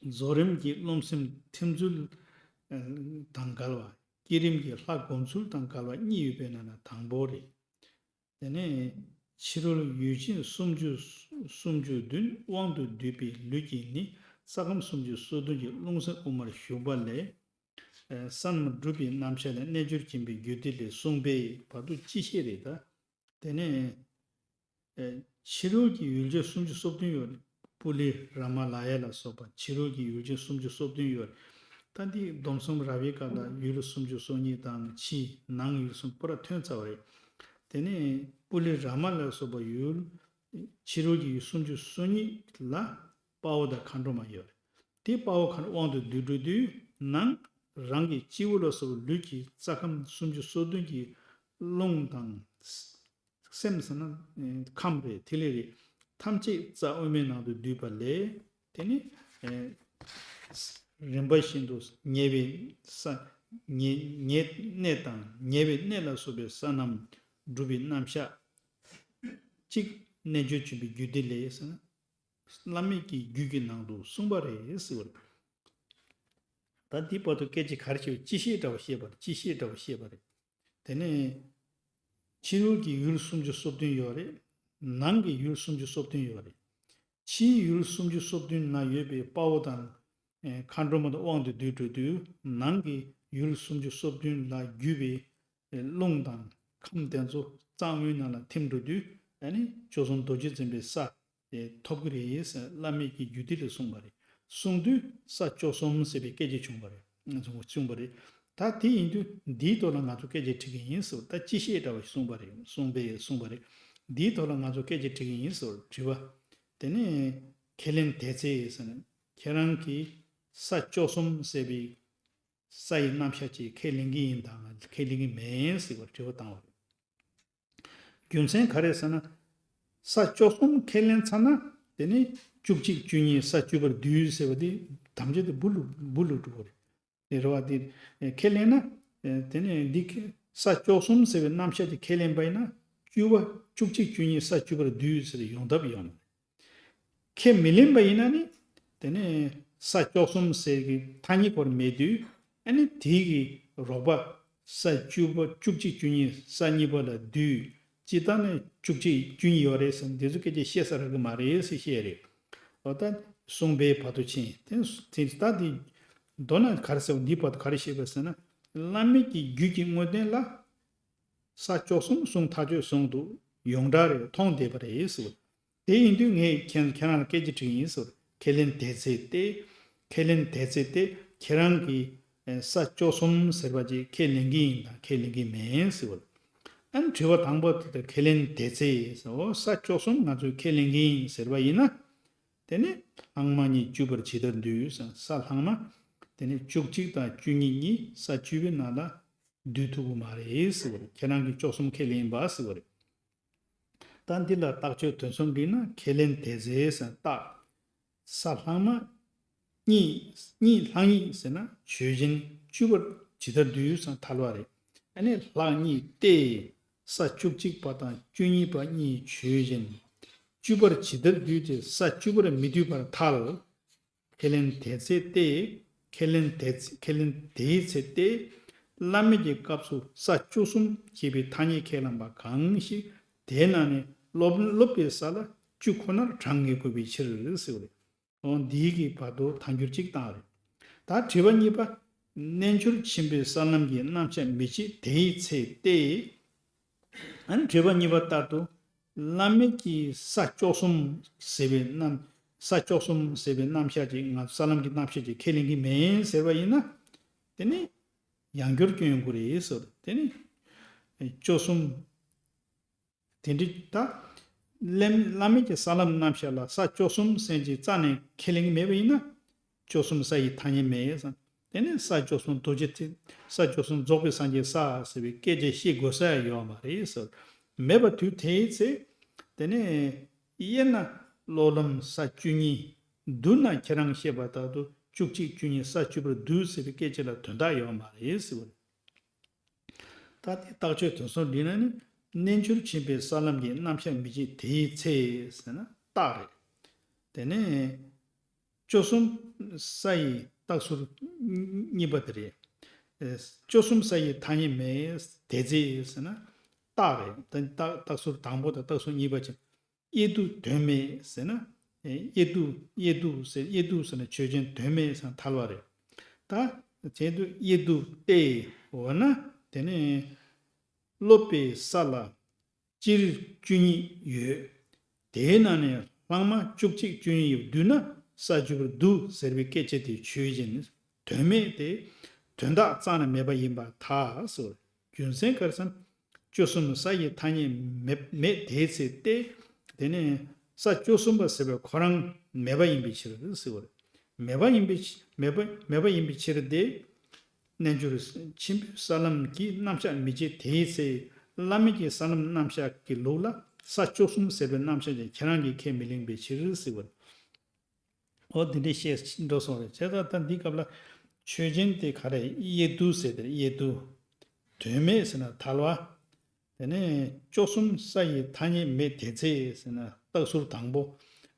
རྫོགས་རིམ་གྱི་རློམ་སེམས་ཐིམ་ཚུལ་དང་འགལ་བ། བསྐྱེད་རིམ་གྱི་ལྷ་སྒོམ་ཚུལ་དང་འགལ་བ་གཉིས་ཡོད་པའི་ནང་ན་དང་པོ་རེད། དེ་ནས་ཕྱི་རོལ་ཡུལ་ཅན་སུམ་ཅུ་སུམ་ཅུ་བདུན་དབང་དུ་བསྡུས་པའི་ལུས་ཀྱིས་ནི་རྩ་ཁམས་སུམ་ཅུ་སོ་བདུན་གྱི་རླུང་སེམས་དབུ་མར་ཞུགས་པ་ལས། ས་རྣམས་སྒྲུབ་པའི་རྣམ་གཞག་ལས། རྣལ་འབྱོར་སྦྱིན་པའི་རྒྱུད་སྡེ་ལས་གསུངས་པའི་བར་དུ་སྤྱི་བཤད་རེད་ད། དེ་ནས། ཨེ། ཕྱི་རོལ་གྱི་ཡུལ་ཅན་སུམ་ཅུ་སོ་བདུན་ཡོད་རེད། པུ་ལི་ར་མ་ལ་ཡ་ལ་སོགས་པ་ཕྱི་རོལ་གྱི་ཡུལ་ཅན་སུམ་ཅུ་སོ་བདུན་ཡོད་རེད། ད་འདི་སྡོམ་གསུམ་རབ་དབྱེ་སྐབས་ལ་ཡུལ་སུམ་ཅུ་སོ་གཉིས་དང་། ཕྱི་ནང་ཡུལ་གསུམ་པུ་ར་ཐོན་ཚར་བ་རེད། དེ་ནས་པུ་ལི་ར་མ་ལ་སོགས་པ་ཡུལ། ཕྱི་རོལ་གྱི་ཡུལ་སུམ་ཅུ་སོ་གཉིས་ལ་དཔའ་བོ་དང་མཁའ་འགྲོ་མ་ཡོད་རེད། དེ་དཔའ་བོ་མཁའ་འགྲོ་དབང་དུ་བསྡུས་འགྲོ་དུས། ནང་རང་གི་སྤྱི་བོ་ལ་སོགས་པའི་ལུས་ཀྱི་རྩ་ཁམས་སུམ་ཅུ་སོ་བདུན་གྱི་རླུང་དང་། སེམས་ཟེར་ན་ཁམས་རེད། ཐིག་ལེ་རེད། ཐམས་ཅད་རྩ་དབུ་མའི་ནང་དུ་འདུས་པ་ལས། དེ་ནི། ཨེ། རིམ་པ་བཞིན་དུ་ཉེ་བའི་ས། ཉེ་ཉེ་གནས་དང་ཉེ་བའི་གནས་ལ་སོགས་པའི་ས་རྣམས་སྒྲུབ་པའི་རྣམ་གཞག་གཅིག་རྣལ་འབྱོར་སྦྱིན་པའི་རྒྱུད་སྡེ་ལས་ཟེར་ན། བླ་མེད་ཀྱི་རྒྱུད་ཀྱི་ནང་དུ་གསུངས་པ་རེད་ཟེར་བ་རེད། ད་འདི་བར་དུ་སྐད་ཆ་ག་རེ་བཤད། སྤྱི་བཤད་འདྲ་བ་བཤད་པ་རེད། སྤྱི་བཤད་འདྲ་བ་བཤད་པ་རེད། དེ་ནས་ཕྱི་རོལ་གྱི་ཡུལ་སུམ་ཅུ་སོ་བདུན་ཡོད་རེད། ནང་གི་ཡུལ་སུམ་ཅུ་སོ་བདུན་ཡོད་རེད། ཕྱིའི་ཡུལ་སུམ་ཅུ་སོ་བདུན་ན་ཡོད་པའི་དཔའ་བོ་དང་། ཨེ། མཁའ་འགྲོ་མ་དང་དབང་དུ་བསྡུས་འགྲོ་དུས། ནང་གི་ཡུལ་སུམ་ཅུ་སོ་བདུན་ལ་བརྒྱུད་པའི་རླུང་དང་ཁམས་དེ་ཚོ་རྩ་དབུ་མའི་ནང་ལ་ཐིམ་འགྲོ་དུས། ཨ་ནི་བཅུ་གསུམ་རྡོ་རྗེ་འཛིན་པའི་ས་དེ་ཐོབ་ཀྱི་རེད་ཟེར་བླ་མེད་ཀྱི་རྒྱུད་སྡེ་ལས་གསུངས་པ་རེད། གསུངས་དུས་ས་བཅུ་གསུམ་ཟེར་བའི་སྐད་ཆ་བྱུང་བ་རེད། ང་ཚོ་བྱུང་བ་རེད། ད་དེ་ཡིན་དུས་འདིའི་ཐོག་ལ་ང་ཚོ་སྐད་ཆ་དྲི་གི་ཡིན་ཟེར། ད་སྤྱི་བཤད་འདྲ་བ་ཞིག་གསུངས་པ་རེད། གསུངས་པས་གསུངས་པ་རེད། འདིའི་ཐོག་ལ་ང་ཚོ་སྐད་ཆ་དྲི་གི་ཡིན་ཟེར་དྲི་བ། དེ་ནས་ཁས་ལེན་དེ་ཚེ་ཟེར་ནས། ཁྱེད་རང་གིས་ས་བཅུ་གསུམ་ཟེར་བའི་ས་ཡི་རྣམ་གཞག་ཅིག་ཁས་ལེན་གྱི་ཡིན་དང་ཁས་ལེན་གྱི་མིན་ཟེར་བར་དྲི་བ་བཏང་བ་རེད། རྒྱུ་མཚན་ག་རེ་ཟེར་ན། ས་བཅུ་གསུམ་ཁས་ལེན་ཚར་ན། དེ་ནི་བཅུ་གཅིག་བཅུ་གཉིས་ས་བཅུ་པར་འདུས་ཟེར་བ་དེ་ཐམས་ཅད་དུ་སྦུ་ལུ་སྦུ་ལུ་འགྲོ་གི་རེད། དེ་རེད་བ། དེ་ཁས་ལེན་ན། དེ་ནི་འདི་ས་བཅུ་གསུམ་ཟེར་བའི་རྣམ་གཞག་དེ་ཁས་ལེན་པ་ཡིན་ན། བཅུ་པ་བཅུ་གཅིག་བཅུ་གཉིས་ས་བཅུ་པར་འདུས་ཟེར་ཡོང་ཐབས་ཡོད་མ་རེད། ཁས་མི་ལེན་པ་ཡིན་ན་ནི། དེ་ནས་ས་བཅུ་གསུམ་ཟེར་གྱི་ཐ་སྙད་སྐོར་མེད་དུས། ཨ་ནི་དེའི་གི་རོགས་པ་ས་བཅུ་པ་བཅུ་གཅིག་བཅུ་གཉིས་ས་གཉིས་པ་ལ་འདུས། སྤྱིར་བཏང་ནས་བཅུ་གཅིག་བཅུ་གཉིས་ཡོད་རེད་ཟེར་འདི་ཚོ་སྐད་ཆ་བཤད་ས་རག་གི་མ་རེད་ཟེར་བཤད་རེད། འོ་ད་གསུངས་པའི་བར་དུ་ཕྱིན། དེ་དེ་ད་དེ་མདོར་ན་ག་རེ་ཟེར་བ། འདིའི་བར་དུ་ག་རེ་བཤད་པ་ཟེར་ན། བླ་མེད་ཀྱི་རྒྱུད་ཀྱི་དངོས་བསྟན་ལ། ས་བཅུ་གསུམ་གསུང་ཐག་ཆོད་གསུངས་འདུག་ཡོངས་གྲགས་རེད། མཐོང་བསྡད་པ་རེད་ཟེར། དེ་ཡིན་དུས་ངས་ཁྱེད་ཁྱེད་རང་ལ་སྐད་ཆ་དྲིས་ཡིན་ཟེར། ཁས་ལེན་དེ་ཚེ་སྟེ། ཁས་ལེན་དེ་ཚེ་སྟེ། ཁྱེད་རང་གིས་ས་བཅུ་གསུམ་ཟེར་བ་ཅིག་ཁས་ལེན་གྱི་ཡིན་དང་ཁས་ལེན་གྱི་མིན་ཟེར་བ་རེད། ཨ་ནི་དྲི་བ་དང་པོ་དེ་ལ་ཁས་ལེན་དེ་ཚེ་ཟེར། འོ་ས་བཅུ་གསུམ་ང་ཚོས་ཁས་ལེན་གྱི་ཡིན་ཟེར་བ་ཡིན་ན། དེ་ནི་ལྷག་མ་གཉིས་བཅུ་པར་ཇི་ལྟར་འདུས་ཟེར། ས་ལྷག་མ་དེ་ནི་བཅུ་གཅིག་དང་བཅུ་གཉིས་གཉིས་ས་བཅུ་པའི་ནང་ལ་འདུས་ཐུབ་ཀྱི་མ་རེད་ཟེར་བ་རེད། ཁྱེད་རང་གིས་བཅུ་གསུམ་ཁས་ལེན་པ་ཟེར་བ་རེད། ད་འདི་ལ་རྟགས་ཆོས་དོན་གསུམ་བསྒྲིགས་ན་ཁས་ལེན་དེ་ཚེ་ཟེར་རྟགས། ས་ལྷག་མ་གཉིས་གཉིས་ལྷག་གཉིས་ཟེར་ན་ཆོས་ཅན་བཅུ་པར་ཇི་ལྟར་འདུས་ཟེར་ཐལ་བ་རེད། ཨ་ནི་ལྷག་གཉིས་ཏེ། ས་བཅུ་གཅིག་པ་དང་བཅུ་གཉིས་པ་གཉིས་ཆོས་ཅན། བཅུ་པར་ཇི་ལྟར་འདུས་ཏེ་ས་བཅུ་པར་མི་འདུས་པར་ཐལ། ཁས་ལེན་དེ་ཚེ་སྟེ། ཁས་ལེན་དེ་ཚེ་ཁས་ལེན་དེའི་ཚེ་སྟེ། བླ་མེད་ཀྱི་སྐབས་སུ་ས་བཅུ་གསུམ་ཞེས་པའི་ཐ་སྙད་ཁས་བླངས་པ་གང་ཞིག་དེའི་ནང་ནས་སློབ་སློབ་པའི་ས་ལ་བཅུ་ཁོ་ནར་གྲངས་ངེས་དགོས་པའི་ཕྱིར་ཟེར་བ་རེད། འོ་འདིའི་གི་བར་དུ་ཐལ་འགྱུར་གཅིག་བཏང་རེད། ད་དྲི་བ་གཉིས་པ། རྣལ་འབྱོར་ཆེན་པོའི་ས་ལམ་གྱི་རྣམ་གཞག་མི་བྱེད་དེའི་ཚེ་སྟེ། ཨ་ནི་དྲི་བ་གཉིས་པ་ལྟར་དུ། བླ་མེད་ཀྱི་ས་བཅུ་གསུམ་ཟེར་བའི་རྣམ། ས་བཅུ་གསུམ་ཟེར་བའི་རྣམ་གཞག་ཅིག་ང་ས་ལམ་གྱི་རྣམ་གཞག་ཅིག་ཁས་ལེན་གྱི་མེད་ཟེར་བ་ཡིན་ན། དེ་ནི་ཡང་བསྐྱར་སྐྱོན་ཡོང་གི་རེད་ཟེར། དེ་ནི་བཅུ་གསུམ། དེ་འདྲ་ད། བླ་བླ་མེད་ཀྱི་ས་ལམ་རྣམ་གཞག་ལ་ས་བཅུ་གསུམ་ཟེར་གྱི་རྩ་ནས་ཁས་ལེན་གྱི་མེད་པ་ཡིན་ན། བཅུ་གསུམ་ས་ཡི་ཐ་སྙད་མེད་ཟེར། དེ་ནས་ས་བཅུ་གསུམ་རྡོ་རྗེ་ཐེག་ས་བཅུ་གསུམ་རྫོགས་པའི་སངས་རྒྱས་ས་ཟེར་བའི་སྐད་ཆ་བཤད་དགོས་ས་ཡང་ཡོད་མ་རེད་ཟེར། མེད་པ་དུས་དེའི་ཚེ། དེ་ནས་དབྱེ་ན་སློབ་ལམ་ས་བཅུ་གཉིས། བསྡུ་ན་ཁྱེད་རང་བཤད་པ་ལྟར་དུ་བཅུ་གཅིག་བཅུ་གཉིས་ས་བཅུ་པར་བསྡུ་ཟེར་བའི་སྐད་ཆ་ལ་དོན་དག་ཡོད་མ་རེད་ཟེར་བ་རེད། ད་དེ་རྟགས་ཆོས་དོན་གསུམ་འདི་ན་ནི་རྣལ་འབྱོར་ཆེན་པོའི་ས་ལམ་གྱི་རྣམ་གཞག་མི་བྱེད་དེའི་ཚེ་ཟེར་ན་རྟགས་རེད། དེ་ནས་བཅུ་གསུམ་ས་ཡི་རྟགས་ཟུར་གཉིས་པ་དེ་རེད། ཨེ། བཅུ་གསུམ་ས་ཡི་ཐ་སྙད་མེད་དེ་ཚེ་ཟེར་ན་རྟགས་རེད། དེ་རྟགས་རྟགས་ཟུར་དང་པོ་དང་རྟགས་ཟུར་གཉིས་པ་ཅན། དབྱེ་དུས་དོན་མེད་ཟེར་ན། ཨེ། དབྱེ་དུས་དབྱེ་དུས་ཟེར་དབྱེ་དུས་ཟེར་ན་ཆོས་ཅན་དོན་མེད་ཟེར་ན་ཐལ་བ་རེད། ད་དེ་དུས་དབྱེ་དུས་ཏེ། འོ་ན་དེ་ནས་སློབ་པའི་ས་ལ་སྤྱིར་བཅུ་གཉིས་ཡོད། དེའི་ནང་ནས་ལྷག་མ་བཅུ་གཅིག་བཅུ་གཉིས་ཡོད་བསྡུས་ན་ས་བཅུ་པར་བསྡུ་ཟེར་བའི་སྐད་ཆ་དེ་ཆོས་ཅན། དོན་མེད་དེ། དོན་དག་རྩ་ནས་མེད་པ་ཡིན་པར་ཐལ་ཟེར། རྒྱུ་མཚན་ག་རེ་ཟེར་ན། བཅུ་གསུམ་ས་ཡི་ཐ་སྙད་མེད་མེད་དེའི་ཚེ་སྟེ། དེ་ནས་ས་བཅུ་གསུམ་པ་ཟེར་བའི་ཁོ་རང་མེད་པ་ཡིན་པའི་ཕྱིར་ཟེར་བ་རེད། མེད་པ་ཡིན་པའི་ཕྱི་མེད་པ་མེད་པ་ཡིན་པའི་ཕྱིར་ཏེ། རྣལ་འབྱོར་ཆེན་པོའི་ས་ལམ་གྱི་རྣམ་གཞག་མི་བྱེད་དེའི་ཚེ། བླ་མེད་ཀྱི་ས་ལམ་རྣམ་གཞག་གི་ལུགས་ལ་ས་བཅུ་གསུམ་ཟེར་བའི་རྣམ་གཞག་ཅན་ཁྱེད་རང་གིས་ཁས་མི་ལེན་པའི་ཕྱིར་ཟེར་བ་རེད། འོ་འདི་འདྲའི་བཤད་འགྲོ་སོང་རེད། བྱས་ཙང་ད་འདི་སྐབས་ལ་ཆོས་ཅན་དེ་ག་རེ་དབྱེ་དུས་ཟེར་དེ་དབྱེ་དུས། དོན་མེད་ཟེར་ན་ཐལ་བ། དེ་ནས་བཅུ་གསུམ་ས་ཡི་ཐ་སྙད་མེད་དེ་ཚེ་ཟེར་ན་རྟགས་ཟུར་དང་པོ།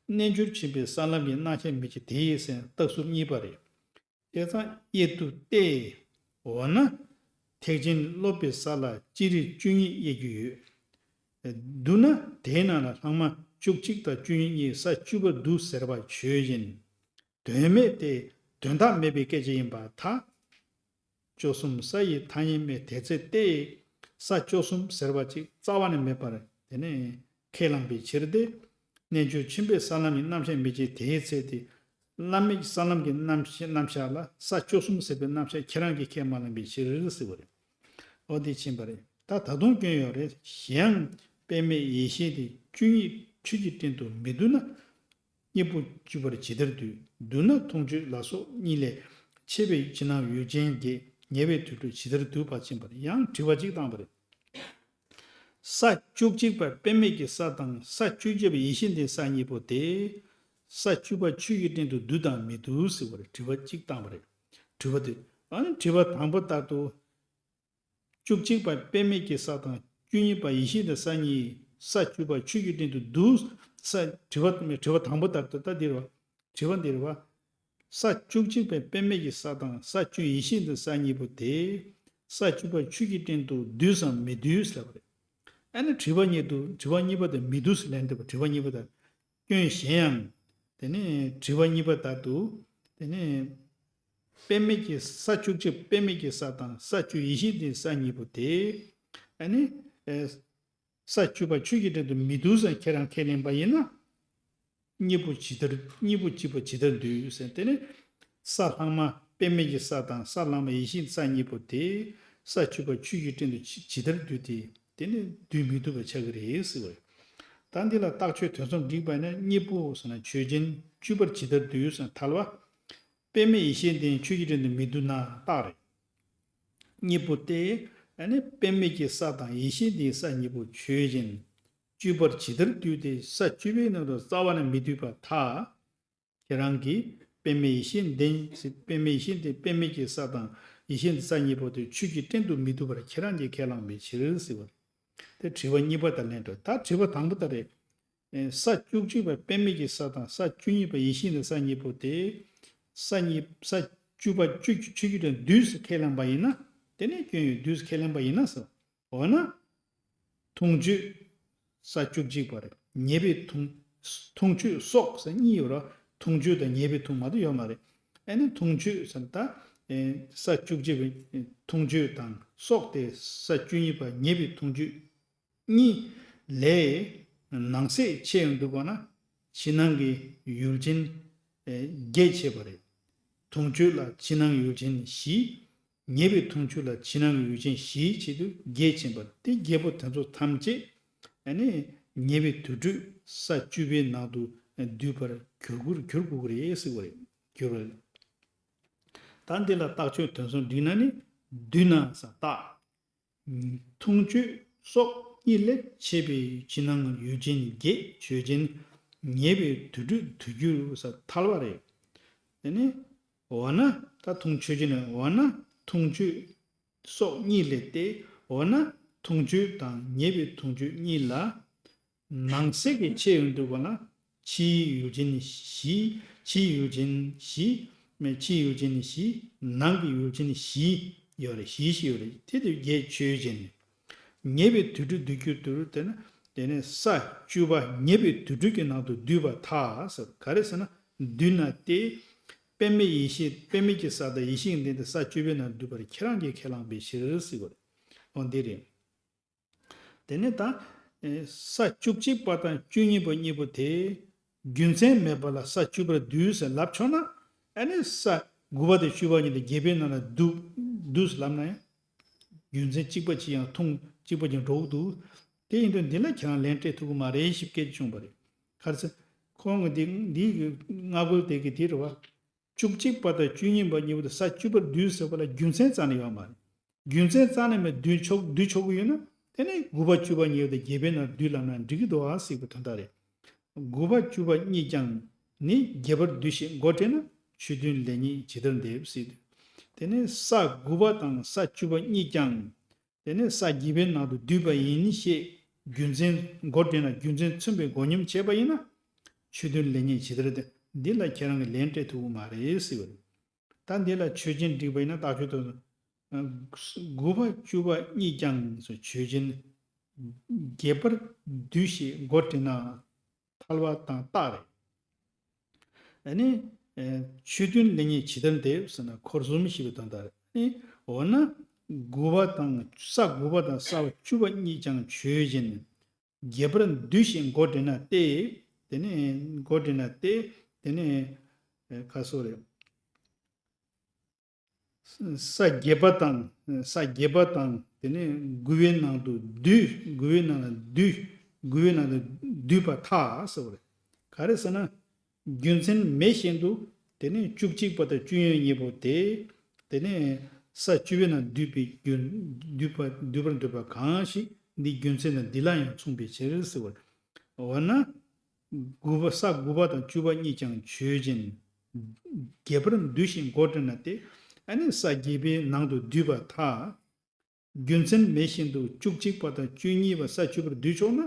རྣལ་འབྱོར་ཆེན་པོའི་ས་ལམ་གྱི་རྣམ་གཞག་མི་བྱེད་དེ་ཟེར་ན་རྟགས་ཟུར་གཉིས་པ་རེད། དེ་ཙང་དབྱེ་དུས་ཏེ། འོ་ན། ཐེག་ཆེན་སློབ་པའི་ས་ལ་སྤྱིར་བཅུ་གཉིས་དབྱེ་རྒྱུ་ཡོད། བསྡུ་ན་དེའི་ནང་ལ་ལྷག་མ་བཅུ་གཅིག་དང་བཅུ་གཉིས་གཉིས་ས་བཅུ་པར་བསྡུ་ཟེར་བ་ཆོས་ཅན། དོན་མེད་དེ། དོན་དག་མེད་པའི་སྐད་ཆ་ཡིན་པར་ཐལ། བཅུ་གསུམ་ས་ཡི་ཐ་སྙད་མེད་དེ་ཚེ་སྟེ། ས་བཅུ་གསུམ་ཟེར་བ་ཅིག་རྩ་བ་ནས་མེད་པར་དེ་ནས་ཁས་བླངས་པའི་ཕྱིར་ཏེ། རྣལ་འབྱོར་ཆེན་པོའི་ས་ལམ་གྱི་རྣམ་གཞག་མི་བྱེད་དེའི་ཚེ་སྟེ། བླ་མེད་ས་ལམ་གྱི་རྣམ་གཞག་རྣམ་གཞག་ལ་ས་བཅུ་གསུམ་ཟེར་བའི་རྣམ་གཞག་ཁྱེད་རང་གིས་ཁས་མ་བླངས་པའི་ཕྱིར་ཟེར་བ་རེད། འོ་དེ་ཕྱིན་པ་རེད། ད་ད་དུང་སྐྱོན་ཡོད་རེད། གཞན་ཡང་དཔེ་མེད་ཡེ་ཤེས་དེ་བཅུ་གཉིས་ཆོས་ཀྱི་སྟེང་དུ་མི་བསྡུ་ན། གཉིས་པོ་བཅུ་པར་ཇི་ལྟར་འདུས། བསྡུ་ན་མཐོང་ཆོས་ལ་སོགས་གཉིས་ལས་ཆེ་བའི་ཕྱི་ནང་ཡུལ་ཅན་བརྒྱད་ཉེ་བའི་དུས་སུ་ཇི་ལྟར་འདུས་པ་ཕྱིན་པར་ཡང་དྲི་བ་གཅིག་བཏང་བ་རེད། ས་བཅུ་གཅིག་པ་དཔེ་མེད་ཀྱི་ས་དང་ས་བཅུ་གཅིག་པ་ཡེ་ཤེས་ལྡན་ས་གཉིས་པོ་དེ། ས་བཅུ་པ་ཆོས་ཀྱི་སྟེང་དུ་འདུས་དང་མི་འདུས་ཟེར་བར་དྲི་བ་གཅིག་བཏང་བ་རེད། དྲི་བ་དེ། ཨ་ནི་དྲི་བ་དང་པོ་ལྟར་དུ། བཅུ་གཅིག་པ་དཔེ་མེད་ཀྱི་ས་དང་བཅུ་གཉིས་པ་ཡེ་ཤེས་ལྡན་ས་གཉིས། ས་བཅུ་པ་ཆོས་ཀྱི་སྟེང་དུ་འདུས། ས་དྲི་བ་དྲི་བ་དང་པོ་ལྟར་དུ་ད་འདིར་བ། དྲི་བ་འདིར་བ། ས་བཅུ་གཅིག་པའི་དཔེ་མེད་ཀྱི་ས་དང་ས་བཅུ་ཡེ་ཤེས་ལྡན་ས་གཉིས་པོ་དེ། ས་བཅུ་པ་ཆོས་ཀྱི་སྟེང་དུ་འདུས་སམ་མི་འདུས་ལབ་པ་རེད། ཨ་ནི་དྲི་བ་གཉིས་འདུག་དྲི་བ་གཉིས་པ་དེ་མི་འདུས་ལན་འདེབས་པ། དྲི་བ་གཉིས་པ་དེ། སྐྱོན་གཞན་ཡང་། དེ་ནས་དྲི་བ་གཉིས་པ་ལྟར་དུ། དེ་ནས། དཔེ་མེད་ཀྱི་ས་བཅུ་གཅིག་དཔེ་མེད་ཀྱི་ས་དང་ས་བཅུ་ཡེ་ཤེས་ལྡན་ས་གཉིས་པོ་དེ། ཨ་ནི། ཨེ། ས་བཅུ་པ་ཆོས་ཀྱི་སྟེང་དུ་མི་འདུས་ཟེར་ཁྱེད་རང་ཁས་ལེན་པ་ཡིན་ན། གཉིས་པོ་ཇི་ལྟར་གཉིས་པོ་གཅིག་པ་ཇི་ལྟར་འདུས་ཟེར། དེ་ནི་ས་ལྷག་མ་ དཔེ་མེད་ཀྱི་ས་དང་ས་ལམ་པ་ཡེ་ཤེས་ས་གཉིས་པོ་དེ་ས་བཅུ་པ་ཆོས་ཀྱི་སྟེང་དུ་ཇི་ཇི་ལྟར་བསྡུས་ཏེ་དེ་ནི་བསྡུ་མི་བཏུབ་པ་ཆགས་ཀྱི་རེད་ཟེར་བ་རེད། ད་འདི་ལ་རྟགས་ཆོས་དོན་གསུམ་བསྒྲིགས་པ་ནི་གཉིས་པོ་ཟེར་ན་ཆོས་ཅན་བཅུ་པར་ཇི་ལྟར་བསྡུས་ཟེར་ན་ཐལ་བ། དཔེ་མེད་ཡེ་ཤེས་ལྡན་ཆོས་ཀྱི་སྟེང་དུ་མི་བསྡུ་ན་རྟགས་རེད། གཉིས་པོ་སྟེ། ཨ་ནི་དཔེ་མེད་ཀྱི་ས་དང་ཡེ་ཤེས་ལྡན་ས་གཉིས་པོ་ཆོས་ཅན། བཅུ་པར་ཇི་ལྟར་བསྡུས་ཏེ་ས་བཅུ་པའི་ནང་དུ་རྩ་བ་ནས་མི་བསྡུས་པར་ཐལ། ཁྱེད་རང་གིས་དཔེ་མེད་ཡེ་ཤེས་ལྡན་ཟེར་དཔེ་མེད་ཡེ་ཤེས་ལྡན་དཔེ་མེད་ཀྱི་ས་དང་ཡེ་ཤེས་ལྡན་ས་གཉིས་པོ་དེ་ཆོས་ཀྱི་སྟེང་དུ་མི་བསྡུ་བར་ཁྱེད་རང་གིས་ཁས་བླངས་པའི་ཕྱིར་ཟེར་བ། དེ་དྲི་བ་གཉིས་པ་དང་ལན་འགྲོ། ད་དྲི་བ་དང་པོ་ལྟར་རེད། ས་བཅུ་གཅིག་པ་དཔེ་མེད་ཀྱི་ས་དང་ས་བཅུ་གཉིས་པ་ཡེ་ཤེས་ལྡན་ས་གཉིས་པོ་དེ། ས་གཉིས་ས་བཅུ་པ་བཅུ་ཆོས་ཀྱི་སྟེང་བསྡུས་སུ་ཁས་ལེན་པ་ཡིན་ན། དེ་ནས་སྐྱོན་ཡོད་བསྡུས་སུ་ཁས་ལེན་པ་ཡིན་ན་ཟེར། འོ་ན། མཐོང་ཆོས་ས་བཅུ་གཅིག་པ་རེད། ཉེས་པའི་མཐོང་མཐོང་ཆོས་སོགས་ཟེར་གཉིས་ཡོད་ར། མཐོང་ཆོས་དང་ཉེས་པའི་མཐོང་མ་གཏོགས་ཡོད་མ་རེད། ཨ་ནི་མཐོང་ཆོས་ཟེར་ད། ས་བཅུ་གཅིག་པའི་མཐོང་ཆོས་དང་སོགས་ཏེ་ས་བཅུ་གཉིས་པ་ཉེས་པའི་མཐོང་ཆོས། གཉིས་ལས་ནང་གསེས་ཕྱེ་ཡོང་དུས་གོ་ན་ཕྱི་ནང་གི་ཡུལ་ཅན་བརྒྱད་ཕྱེ་བ་རེད། མཐོང་ཆོས་ལ་ཕྱི་ནང་ཡུལ་ཅན་བཞི། ཉེས་པའི་མཐོང་ཆོས་ལ་ཕྱི་ནང་ཡུལ་ཅན་བཞིའི་ཆེད་དུ་བརྒྱད་ཕྱིན་པ་དེ་བརྒྱད་པོ་དེ་ཚོ་ཐམས་ཅད་ཨ་ནི་ཉེས་པའི་དུར་ཁྲོད་ས་བཅུ་པའི་ནང་དུ་བསྡུས་པར་གྱུར་དགོས་གྱུར་དགོས་ཀྱི་རེད་ཟེར་བ་རེད། གྱུར་པ་རེད། ད་འདི་ལ་རྟགས་ཆོས་དོན་གསུམ་བསྒྲིགས་ན་ནི་བསྡུས་ན་ས་རྟགས། མཐོང་ཆོས་སོགས་གཉིས་ལས་ཕྱེ་བའི་ཕྱི་ནང་ཡུལ་ཅན་བརྒྱད་ཆོས་ཅན། ཉེས་པའི་དུར་ཁྲོད་དུ་གྱུར་ས་ཐལ་བ་རེད། དེ་ནི་འོ་ན་ད་མཐོང་ཆོས་ཅན་འོ་ན་མཐོང་ཆོས་སོགས་གཉིས་ལས་ཏེ་འོ་ན་མཐོང་ཆོས་དང་ཉེས་པའི་མཐོང་ཆོས་གཉིས་ལ། ནང་གསེས་ཀྱི་ཕྱེ་ཡོང་དུས་གོ་ན་ཕྱིའི་ཡུལ་ཅན་བཞི། ཕྱིའི་ཡུལ་ཅན་བཞི། མེ་ཕྱིའི་ཡུལ་ཅན་བཞི། ནང་གི་ཡུལ་ཅན་བཞི་ཡོད་རེད། བཞི་ཞིག་ཡོད་རེད། དེ་དུ་བརྒྱད་ཆོས་ཅན། ཉེས་པའི་དུར་ཁྲོད་དུ་གྱུར་དུ་དེ་ནི་དེ་ནི་ས་བཅུ་པ་ཉེས་པའི་དུར་ཁྲོད་ཀྱི་ནང་དུ་བསྡུས་པར་ཐལ་ཟེར། ག་རེ་ཟེར་ན་བསྡུས་ན་སྟེ། དཔེ་མེད་ཡེ་ཤེས་དཔེ་མེད་ཀྱི་ས་དང་ཡེ་ཤེས་ཀྱི་ལྡན་ཏེ་ས་བཅུ་པའི་ནང་བསྡུས་པར་ཁྱེད་རང་གིས་ཁས་བླངས་པའི་ཕྱིར་ཟེར་བ་རེད། འོ་འདི་རེད། དེ་ནས་ད། ས་བཅུ་གཅིག་པ་དང་བཅུ་གཉིས་པ་གཉིས་པོ་དེ། རྒྱུ་མཚན་མེད་པ་ལ་ས་བཅུ་པར་བསྡུས་ཟེར་ལབ་ཆོག་ན། ཨ་ནི་ས་དགུ་པ་དང་བཅུ་པ་གཉིས་དེ་བརྒྱད་པའི་ནང་ལ་བསྡུ་བསྡུས་ཟེར་ལབ་ན་ཡང་། རྒྱུ་མཚན་གཅིག་པ་གཅིག་ཡང་མཐོང་གཅིག་པ་གཅིག་འགྲོ་གི་འདུག་དེ་ཡིན་དུས་འདི་ལ་ཁྱེད་རང་ལན་སྤྲད་ཐུབ་ཀྱི་མ་རེད་ཞེས་སྐད་ཆ་བྱུང་བ་རེད། ག་རེ་ཟེར། ཁོང་གི་འདི་འདི་གི་སྔ་རྒོལ་དེ་གི་དེ་རེད་བ། བཅུ་གཅིག་པ་དང་བཅུ་གཉིས་པ་གཉིས་པོ་དེ་ས་བཅུ་པར་བསྡུས་ཟེར་བ་ལ་རྒྱུ་མཚན་རྩ་ནས་ཡོད་མ་རེད། རྒྱུ་མཚན་རྩ་ནས་མེད་བསྡུས་ཆོག་བསྡུས་ཆོག་གི་ཡོད་ན། དེ་ནས་དགུ་པ་བཅུ་པ་གཉིས་པོ་དེ་བརྒྱད་པའི་ནང་བསྡུས་ལབ་ན་འགྲིག་གི་འདུག་ཨ་ཟེར་བའི་དོན་དག་རེད། དགུ་པ་བཅུ་པ་གཉིས་ཀྱང་ནི་བརྒྱད་པར་བསྡུས་ཤིང་མགོ་བྲེགས་ན་ཆོས་མཐུན་ལེགས་ཉེས་ཇི་ལྟར་འདེབས་ཟེར་དུས། དེ་ནས་ས་དགུ་པ་དང་ས་བཅུ་པ་གཉིས་ཀྱང་། དེ་ནས་ས་བརྒྱད་པའི་ནང་དུ་བསྡུས་པ་ཡིན་ཞེས་རྒྱུ་མཚན་མགོ་བྲེགས་ན་རྒྱུ་མཚན་མཚོན་པའི་མགོ་སྙོམས་བྱས་པ་ཡིན་ན། ཆོས་མཐུན་ལེགས་ཉེས་ཇི་ལྟར་འདེབས། འདི་ལ་ཁྱེད་རང་གིས་ལན་སྤྲད་ཐུབ་ཀྱི་མ་རེད་ཟེར་བ་རེད། ད་འདི་ལ་ཆོས་ཅན་བསྒྲིགས་པ་ཡིན་ན་རྟགས་ཆོས་དང་། དགུ་པ་བཅུ་པ་གཉིས་ཀྱང་ཆོས་ཅན། བརྒྱད་པར་བསྡུས་ཞེས་མགོ་བྲེགས་ན་ཐལ་བ་དང་རྟགས་རེད། ཨ་ནི། ཆོས་མཐུན་ལེགས་ཉེས་ཇི་ལྟར་འདེབས་ཟེར་ན་འཁོར་གསུམ་ཞེས་པའི་དོན་དག་རེད། ཨ་ནི། འོ་ན། དགུ་པ་དང་ས་དགུ་པ་དང་ས་བཅུ་པ་གཉིས་ཀྱང་ཆོས་ཅན། བརྒྱད་པར་བསྡུས་ཤིང་མགོ་བྲེགས་ན་སྟེ། དེ་ནས་མགོ་བྲེགས་ན་སྟེ། དེ་ནས། ཁ་སོ་རེད། ས་བརྒྱད་པ་དང་ས་བརྒྱད་པ་དང་དེ་ནས་དགུ་པའི་ནང་དུ་བསྡུས། དགུ་པའི་ནང་ལ་བསྡུས། དགུ་པའི་ནང་དུ་བསྡུས་པར་ཐལ་ཟེར་བ་རེད། ག་རེ་ཟེར་ན། རྒྱུ་མཚན་མེད་བཞིན་དུ་དེ་ནས་བཅུ་གཅིག་པ་དང་བཅུ་གཉིས་གཉིས་པོ་དེ། དེ་ནས་ས་བཅུ་པའི་ནང་བསྡུས་པའི་རྒྱུ། བསྡུས་པ་བསྡུས་པར་འདོད་པ་གང་ཞིག་འདི་རྒྱུ་མཚན་དང་འདི་ལ་ཡང་མཚུངས་པའི་ཕྱིར་ཟེར་བ་རེད། འོ་ན། དགུ་པ་ས་དགུ་པ་དང་བཅུ་པ་གཉིས་ཀྱང་ཆོས་ཅན། བརྒྱད་པར་བསྡུས་ཤིང་མགོ་བྲེགས་ན་སྟེ། ཨ་ནི་ས་བརྒྱད་པའི་ནང་དུ་བསྡུས་པར་ཐལ། རྒྱུ་མཚན་མེད་བཞིན་དུ་བཅུ་གཅིག་པ་དང་བཅུ་གཉིས་པ་ས་བཅུ་པར་བསྡུས་ཆོག་ན།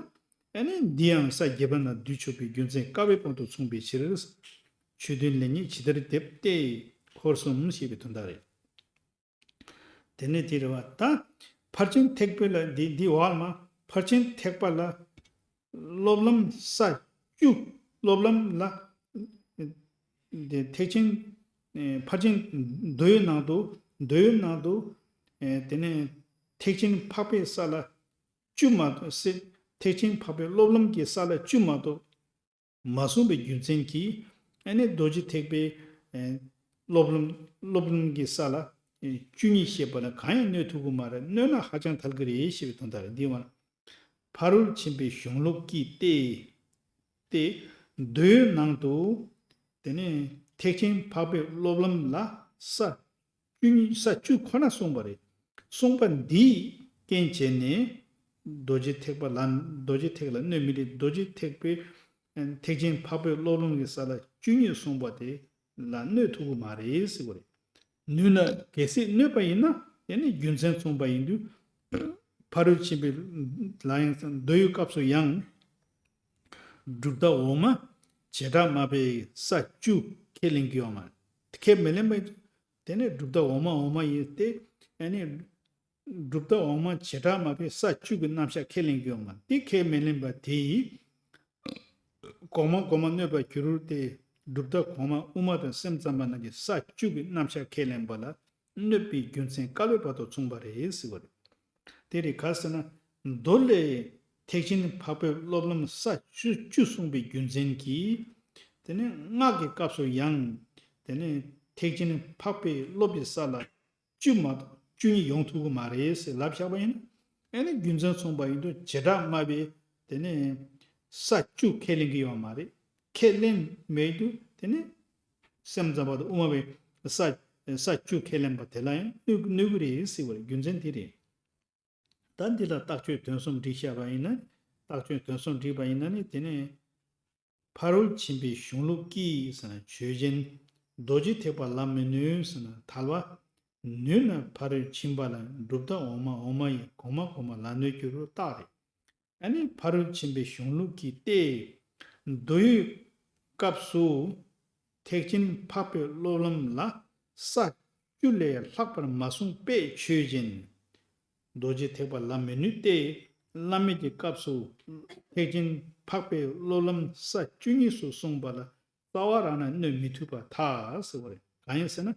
ཨ་ནི་འདི་ཡང་ས་བརྒྱད་པ་ན་བསྡུས་ཆོག་པའི་རྒྱུ་མཚན་དཀའ་བའི་དཔང་དུ་མཚུངས་པའི་ཕྱིར། ཆོས་མཐུན་ལེགས་ཉེས་ཇི་ལྟར་འདེབས་ཏེ། འཁོར་གསུམ་ཞེས་པའི་དོན་དག་རེད། དེ་ནས་དེ་རེད་བ། ད་ཕར་ཕྱིན་ཐེག་པ་ལ་འདི་འདི་བར་མ་ཕར་ཕྱིན་ཐེག་པ་ལ། སློབ་ལམ་ས་བཅུ། སློབ་ལམ་ལ། དེ་ཐེག་ཆེན། ཕར་ཕྱིན་མདོའི་ནང་དུ་མདོའི་ནང་དུ། དེ་ནས་ཐེག་ཆེན་འཕགས་པའི་ས་ལ་བཅུ་མ་གཏོགས་སེ། ཐེག་ཆེན་འཕགས་པའི་སློབ་ལམ་གྱི་ས་ལ་བཅུ་མ་གཏོགས། མ་གསུངས་པའི་རྒྱུ་མཚན་གྱིས། ཨ་ནི་རྡོ་རྗེ་ཐེག་པའི། ཨ་ སློབ་ལམ་སློབ་ལམ་གྱི་ས་ལ་བཅུ་གཉིས་བཤད་པ་ལ་གང་ཡང་གནོད་ཐུབ་ཀྱི་མ་རེད། གནོད་ན་ཧ་ཅང་ཐལ་གྱི་རེད་ཞེས་པའི་དོན་དག་རེད། འདི་བ་ཕ་རོལ་ཕྱིན་པའི་གཞུང་ལུགས་ཀྱིས་ཏེ། ཏེ། མདོའི་ནང་དུ། དེ་ནས་ཐེག་ཆེན་འཕགས་པའི་སློབ་ལམ་ལ་ས་བཅུ་གཉིས་ས་བཅུ་ཁོ་ན་གསུངས་པ་རེད། གསུངས་པ་འདིས་རྐྱེན་བྱས་ནས་རྡོ་རྗེ་ཐེག་པ་ལ་རྡོ་རྗེ་ཐེག་ལ་གནོད་མི་རེད། རྡོ་རྗེ་ཐེག་པའི་ཐེག་ཆེན་འཕགས་པའི་སློབ་ལམ་གྱི་ས་ལ་བཅུ་གཉིས་གསུངས་པ་དེ་ལ་གནོད་ཐུབ་ཀྱི་མ་རེད་ཟེར་བ་རེད། ནུས་ན་གལ་སྲིད་གནོད་པ་ཡིན་ན་དེ་ནི་རྒྱུ་མཚན་མཚུངས་པ་ཡིན་དུས། ཕ་རོལ་ཕྱིན་པའི་ལ་ཡང་མདོ་ཡི་སྐབས་སུ་ཡང་། གྲུབ་མཐའ་འོག་མ་བྱེ་བྲག་སྨྲ་བས་ས་བཅུ་ཁས་ལེན་གྱི་ཡོད་མ་རེད། ཁས་མི་ལེན་པ་དེ་ནི་གྲུབ་མཐའ་འོག་མ་འོག་མ་ཡིན་ཏེ། ཨ་ནི་གྲུབ་མཐའ་འོག་མ་བྱེ་བྲག་སྨྲ་བས་ས་བཅུ་གི་རྣམ་གཞག་ཁས་ལེན་གྱི་ཡོད་མ་རེད། དེ་ཁས་མི་ལེན་པ་དེ་ཡིས། གོང་མ་གོང་མ་གནོད་པར་འགྱུར་ཏེ། གྲུབ་མཐའ་གོང་མ་དབུ་མ་དང་སེམས་ཙམ་པ་རྣམས་ཀྱིས་ས་བཅུ་གི་རྣམ་གཞག་ཁས་ལེན་པ་ལ་གནོད་པའི་རྒྱུ་མཚན་བསྐལ་པའི་བར་དུ་མཚུངས་པ་རེད་ཟེར་བ་རེད། དེ་རེད། ག་ཟེར་ན། མདོ་ལས་ཐེག་ཆེན་འཕགས་པའི་སློབ་ལམ་ས་བཅུ་བཅུ་གསུངས་པའི་རྒྱུ་མཚན་གྱིས། དེ་ནས་སྔགས་ཀྱི་སྐབས་སུ་ཡང་། དེ་ནས་ཐེག་ཆེན་འཕགས་པའི་སློབ་ཀྱི་ས་ལ་བཅུ་མ་གཏོགས་བཅུ་གཉིས་ཡོང་ཐུབ་ཀྱི་མ་རེད་ཟེར་ལབ་བཞག་པ་ཡིན་ན། ཨ་ནི་རྒྱུ་མཚན་མཚུངས་པ་ཡིན་དུས་བྱེ་བྲག་སྨྲ་བས་དེ་ནས་ས་བཅུ་ཁས་ལེན་གྱི་ཡོད་མ་རེད། ཁས་ལེན་མེད་དུས་དེ་ནས་སེམས་ཙམ་པ་དང་དབུ་མ་པས་ས་ས་བཅུ་ཁས་ལེན་པ་དེ་ལ་ཡང་གནོད་གནོད་ཀྱི་རེད་ཟེར་བའི་རྒྱུ་མཚན་དེ་རེད། ད་འདི་ལ་རྟགས་ཆོས་དོན་གསུམ་བསྒྲིགས་བཞག་པ་ཡིན་ན། རྟགས་ཆོས་དོན་གསུམ་བསྒྲིགས་པ་ཡིན་ན་ནི་དེ་ནས། ཕ་རོལ་ཕྱིན་པའི་གཞུང་ལུགས་ཀྱིས་ཟེར་ན་ཆོས་ཅན། རྡོ་རྗེ་ཐེག་པ་ལ་མི་གནོད་ཟེར་ན་ཐལ་བ། ནུས་ན་ཕ་རོལ་ཕྱིན་པ་ལ་གྲུབ་མཐའ་འོག་མ་འོག་མ་ཡི་གོང་མ་གོང་མ་ལ་གནོད་འགྱུར་རོ་རྟགས་རེད། ཨ་ནི་ཕ་རོལ་ཕྱིན་པའི་གཞུང་ལུགས་ཀྱིས་ཏེ། མདོའི་སྐབས་སུ་ཐེག་ཆེན་འཕགས་པའི་སློབ་ལམ་ལ་ས་བཅུ་ལས་ལྷག་པར་མ་གསུངས་པས་ཆོས་ཅན། རྡོ་རྗེ་ཐེག་པ་ལ་མི་གནོད་དེ། བླ་མེད་ཀྱི་སྐབས་སུ་ཐེག་ཆེན་འཕགས་པའི་སློབ་ལམ་ས་བཅུ་གཉིས་སུ་གསུངས་པ་ལ་རྩ་བ་རང་ན་གནོད་མི་ཐུབ་པར་ཐལ་ཟེར་བ་རེད། གང་ཡིན་ཟེར་ན།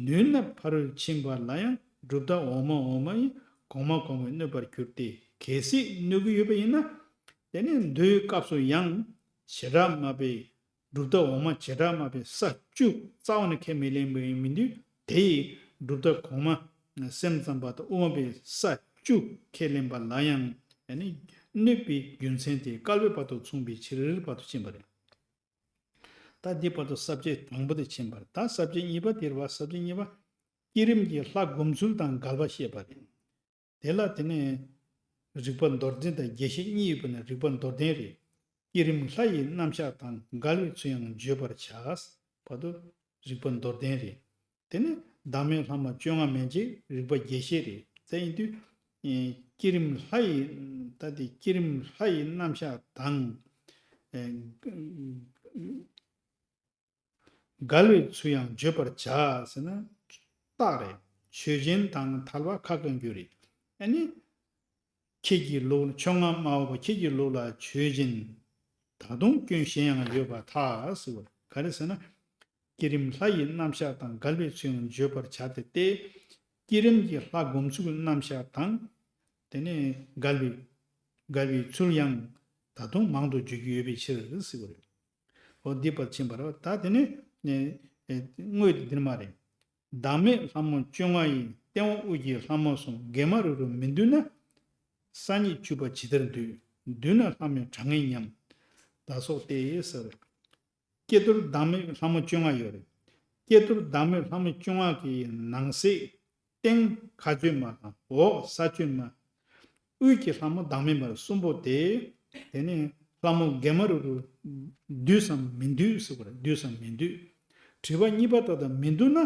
ནུས་ན་ཕ་རོལ་ཕྱིན་པ་ལ་ཡང་གྲུབ་མཐའ་འོག་མ་འོག་མ་ཡི་གོང་མ་གོང་མས་གནོད་པར་འགྱུར་ཏེ། གལ་སྲིད་གནོད་ཀྱི་ཡོད་པ་ཡིན་ན། དེ་ནི་མདོའི་སྐབས་སུ་ཡང་བྱེ་བྲག་སྨྲ་བས། གྲུབ་མཐའ་འོག་མ་བྱེ་བྲག་སྨྲ་བས་ས་བཅུ་རྩ་བ་ནས་ཁས་མི་ལེན་པ་ཡིན་མིན་དུས་དེ་ཡི་གྲུབ་མཐའ་གོང་མ་སེམས་ཙམ་པ་དང་དབུ་མ་པས་ས་བཅུ་ཁས་ལེན་པ་ལ་ཡང་ཨ་ནི་གནོད་པའི་རྒྱུ་མཚན་དེ་བསྐལ་པའི་བར་དུ་མཚུངས་པའི་ཕྱིར་བར་དུ་ཕྱིན་པ་རེད། ད་འདི་བར་དུ་ས་བཅད་དང་པོ་དེ་ཕྱིན་པ་རེད། ད་ས་བཅད་གཉིས་པ་དེ་རེད་བ། ས་བཅད་གཉིས་པ། བསྐྱེད་རིམ་གྱི་ལྷ་སྒོམ་ཚུལ་དང་འགལ་བ་བཤད་པ་རེད། དེ་ལ་དེ་ནས་རིགས་པ་མདོར་བསྟན་དང་རྒྱས་བཤད་གཉིས་ཡོད་པ་ནས་རིགས་པ་མདོར་བསྟན་རེད། བསྐྱེད་རིམ་ལྷ་ཡི་རྣམ་གཞག་དང་འགལ་བའི་ཚུལ་ཡང་བརྗོད་པར་བྱ། བར་དུ་རིགས་པ་མདོར་བསྟན་རེད། དེ་ནི་བདག་མེད་ལྷ་མོ་བཅོ་ལྔ་མན་ཆད་རིགས་པ་རྒྱས་བཤད་རེད། དེ་ཡིན་དུས། ཨེ། བསྐྱེད་རིམ་ལྷ་ཡི། ད་དེ་བསྐྱེད་རིམ་ལྷ་ཡི་རྣམ་གཞག་དང་། ཨེ། འགལ་བའི་ཚུལ་ཡང་བརྗོད་པར་བྱ་ཟེར་ན། རྟགས་རེད། ཆོས་ཅན་དང་ཐལ་བ་ཁ་གང་རྒྱུ་རེད། ཨ་ནི། ཁྱེད་ཀྱི་ལུགས་བཅོ་ལྔ་སྨྲ་བ་ཁྱེད་ཀྱི་ལུགས་ལ་ཆོས་ཅན། ད་དུང་སྐྱོན་གཞན་ཡང་ཡོད་པར་ཐལ་ཟེར་བ་ག་རེ་ཟེར་ན། བསྐྱེད་རིམ་ལྷ་ཡི་རྣམ་གཞག་དང་འགལ་བའི་ཚུལ་ཡང་བརྗོད་པར་བྱ་སྟེ། བསྐྱེད་རིམ་གྱི་ལྷ་སྒོམ་ཚུལ་རྣམ་གཞག་དང་། དེ་ནས་འགལ་བའི་འགལ་བའི་ཚུལ་ཡང་ད་དུང་མང་དུ་བརྗོད་ཀྱི་ཡོད་པའི་ཕྱིར་ཟེར་བ་རེད། འོ་འདི་བར་ཕྱིན་པ་རེད། ད་དེ་ནས་དངོས་དེ་འདིར་མ་རེད། བདག་མེད་ལྷ་མོ་བཅོ་ལྔ་ཡི། སྟེང་འོག་དབུས་ཀྱི་ལྷ་མོ་གསུམ། དགེ་མ་རུ་རུ་མི་འདུས་ན། ས་སྙིགས་བཅུ་པ་ཇི་ལྟར་འདུས། འདུས་ན་ལྷ་མོའི་གྲངས་ངེས་སྙམ། ད་སོགས་ཏེ་ཟེར། ཀྱེ་རྡོར་བདག་མེད་ལྷ་མོ་བཅོ་ལྔ་ཡོད་རེད། ཀྱེ་རྡོར་བདག་མེད་ལྷ་མོ་བཅོ་ལྔ་གི་ནང་གསེས། སྟེང་མཁའ་སྤྱོད་མ་དང་འོག་ས་སྤྱོད་མ། དབུས་ཀྱི་ལྷ་མོ་བདག་མེད་མ་གསུམ་པོ་དེ། དེ་ནས་ལྷ་མོ་དགེ་མ་རུ་རུ་འདུས་སམ་མི་འདུས་ཟེར་བ་རེད། འདུས་སམ་མི་འདུས། དྲི་བ་གཉིས་པ་དག་དང་མི་འདུས་ན།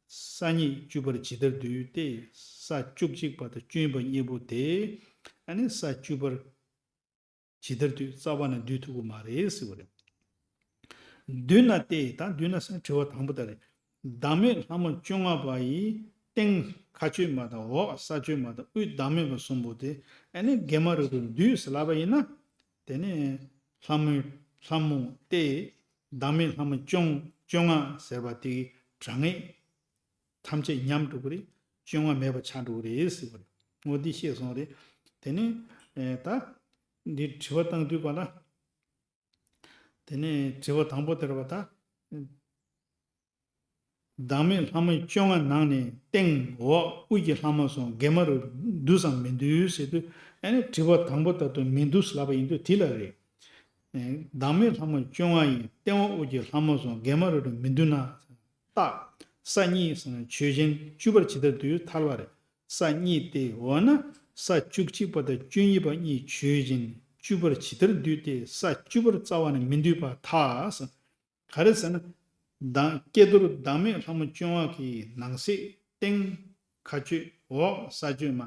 ས་སྙིགས་བཅུ་པར་ཇི་ལྟར་འདུས་ཏེ། ས་བཅུ་གཅིག་པ་དང་བཅུ་གཉིས་པ་གཉིས་པོ་དེ། ཨ་ནི་ས་བཅུ་པར་ཇི་ལྟར་འདུས། རྩ་བ་ནས་འདུས་ཐུབ་ཀྱི་མ་རེད་ཟེར་བ་རེད། འདུས་ན་སྟེ། ད་འདུས་ན་ཟེར་ན་དྲི་བ་དང་པོ་དེ་རེད། བདག་མེད་ལྷ་མོ་བཅོ་ལྔ་པ་ཡི། སྟེང་མཁའ་སྤྱོད་མ་དང་འོག་ས་སྤྱོད་མ་དང་དབུས་བདག་མེད་པ་གསུམ་པོ་དེ། ཨ་ནི་དགེ་མ་རུ་རུ་འདུས་ཟེར་ལབ་པ་ཡིན་ན། དེ་ནས་ལྷ་མོ་ལྷ་མོ་སྟེ། བདག་མེད་ལྷ་མོ་བཅོ་བཅོ་ལྔ་ཟེར་བ་དེའི་གྲངས་ངེས་ཐམས་ཅད་ཉམས་འགྲོ་གི་རེད། བཅོ་ལྔ་མེད་པ་ཆགས་འགྲོ་གི་རེད་ཟེར་བ་རེད། འོ་འདི་ཤེས་སོང་རེད། དེ་ནས་ཨེ་ད་འདི་དྲི་བ་བཏང་དུས་ག་ལ། དེ་ནས་དྲི་བ་དང་པོ་དེ་རེད་བ་ད། བདག་མེད་ལྷ་མོ་བཅོ་ལྔ་ནང་ནས་སྟེང་འོག་དབུས་ཀྱི་ལྷ་མོ་གསུམ་གེ་མ་རུ་འདུས་སམ་མི་འདུས་ཟེར་དུས། ཨ་ནི་དྲི་བ་དང་པོ་ལྟར་དུ་མི་འདུས་ལབ་པ་ཡིན་དུས་དེ་ལ་རེད། བདག་མེད་ལྷ་མོ་བཅོ་ལྔ་ཡི་སྟེང་འོག་དབུས་ཀྱི་ལྷ་མོ་གསུམ་གེ་མ་རུ་རུ་མི་འདུས་ན། རྟགས། ས་གཉིས་ཟེར་ན་ཆོས་ཅན་བཅུ་པར་ཇི་ལྟར་འདུས་ཐལ་བ་རེད། ས་གཉིས་ཏེ། འོ་ན་ས་བཅུ་གཅིག་པ་དང་བཅུ་གཉིས་པ་གཉིས་ཆོས་ཅན་བཅུ་པར་ཇི་ལྟར་འདུས་ཏེ་ས་བཅུ་པར་རྩ་བ་ནས་མི་འདུས་པར་ཐལ། ག་རེ་ཟེར་ན། མདང་ཀྱེ་རྡོར་བདག་མེད་ལྷ་མོ་བཅོ་ལྔ་གི་ནང་གསེས་སྟེང་མཁའ་སྤྱོད་འོག་ས་སྤྱོད་མ་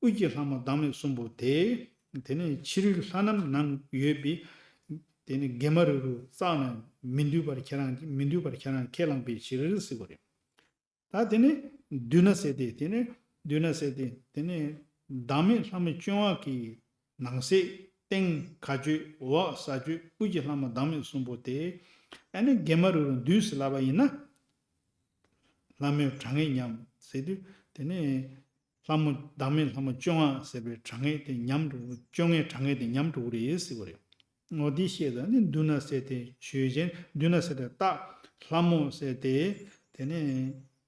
དབུས་ཀྱི་ལྷ་མོ་བདག་མེད་གསུམ་པོ་དེ། དེ་ནས་ཕྱི་རོལ་ལྷ་རྣམས་ནང་ཡོད་པའི། དེ་ནས་གེ་མ་རུ་རུ་རྩ་ནས་མི་འདུས་པར་ཁྱེད་རང་མི་འདུས་པར་ཁྱེད་རང་ཁས་བླངས་པའི་ཕྱིར་ཟེར་བ་རེད། ད་དེ་ནས་འདུས་ན་ཟེར་ཏེ། དེ་ནས་འདུས་ན་ཟེར་ཏེ། དེ་ནས་བདག་མེད་ལྷ་མོ་བཅོ་ལྔ་གི་ནང་གསེས་སྟེང་མཁའ་སྤྱོད་འོག་ས་སྤྱོད་དབུས་ཀྱི་ལྷ་མོ་བདག་མེད་གསུམ་པོ་དེ། ཨ་ནི་གེ་མ་རུ་རུ་འདུས་ཟེར་ལབ་པ་ཡིན་ན། ལྷ་མོའི་གྲངས་ངེས་ཉམས་ཟེར་དུས། དེ་ནས་ལྷ་མོ་བདག་མེད་ལྷ་མོ་བཅོ་ལྔ་ཟེར་བའི་གྲངས་ངེས་དེ་ཉམས་འགྲོ། བཅོ་ལྔའི་གྲངས་ངེས་དེ་ཉམས་འགྲོ་གི་རེད་ཟེར་བ་རེད། འོ་དེ་ཤེས་ད་ནི་འདུས་ན་ཟེར་ཏེ་ཆོས་ཅན། འདུས་ན་ཟེར་ཏེ་རྟགས། ལྷ་མོ་ཟེར་ཏེ། དེ་ནས་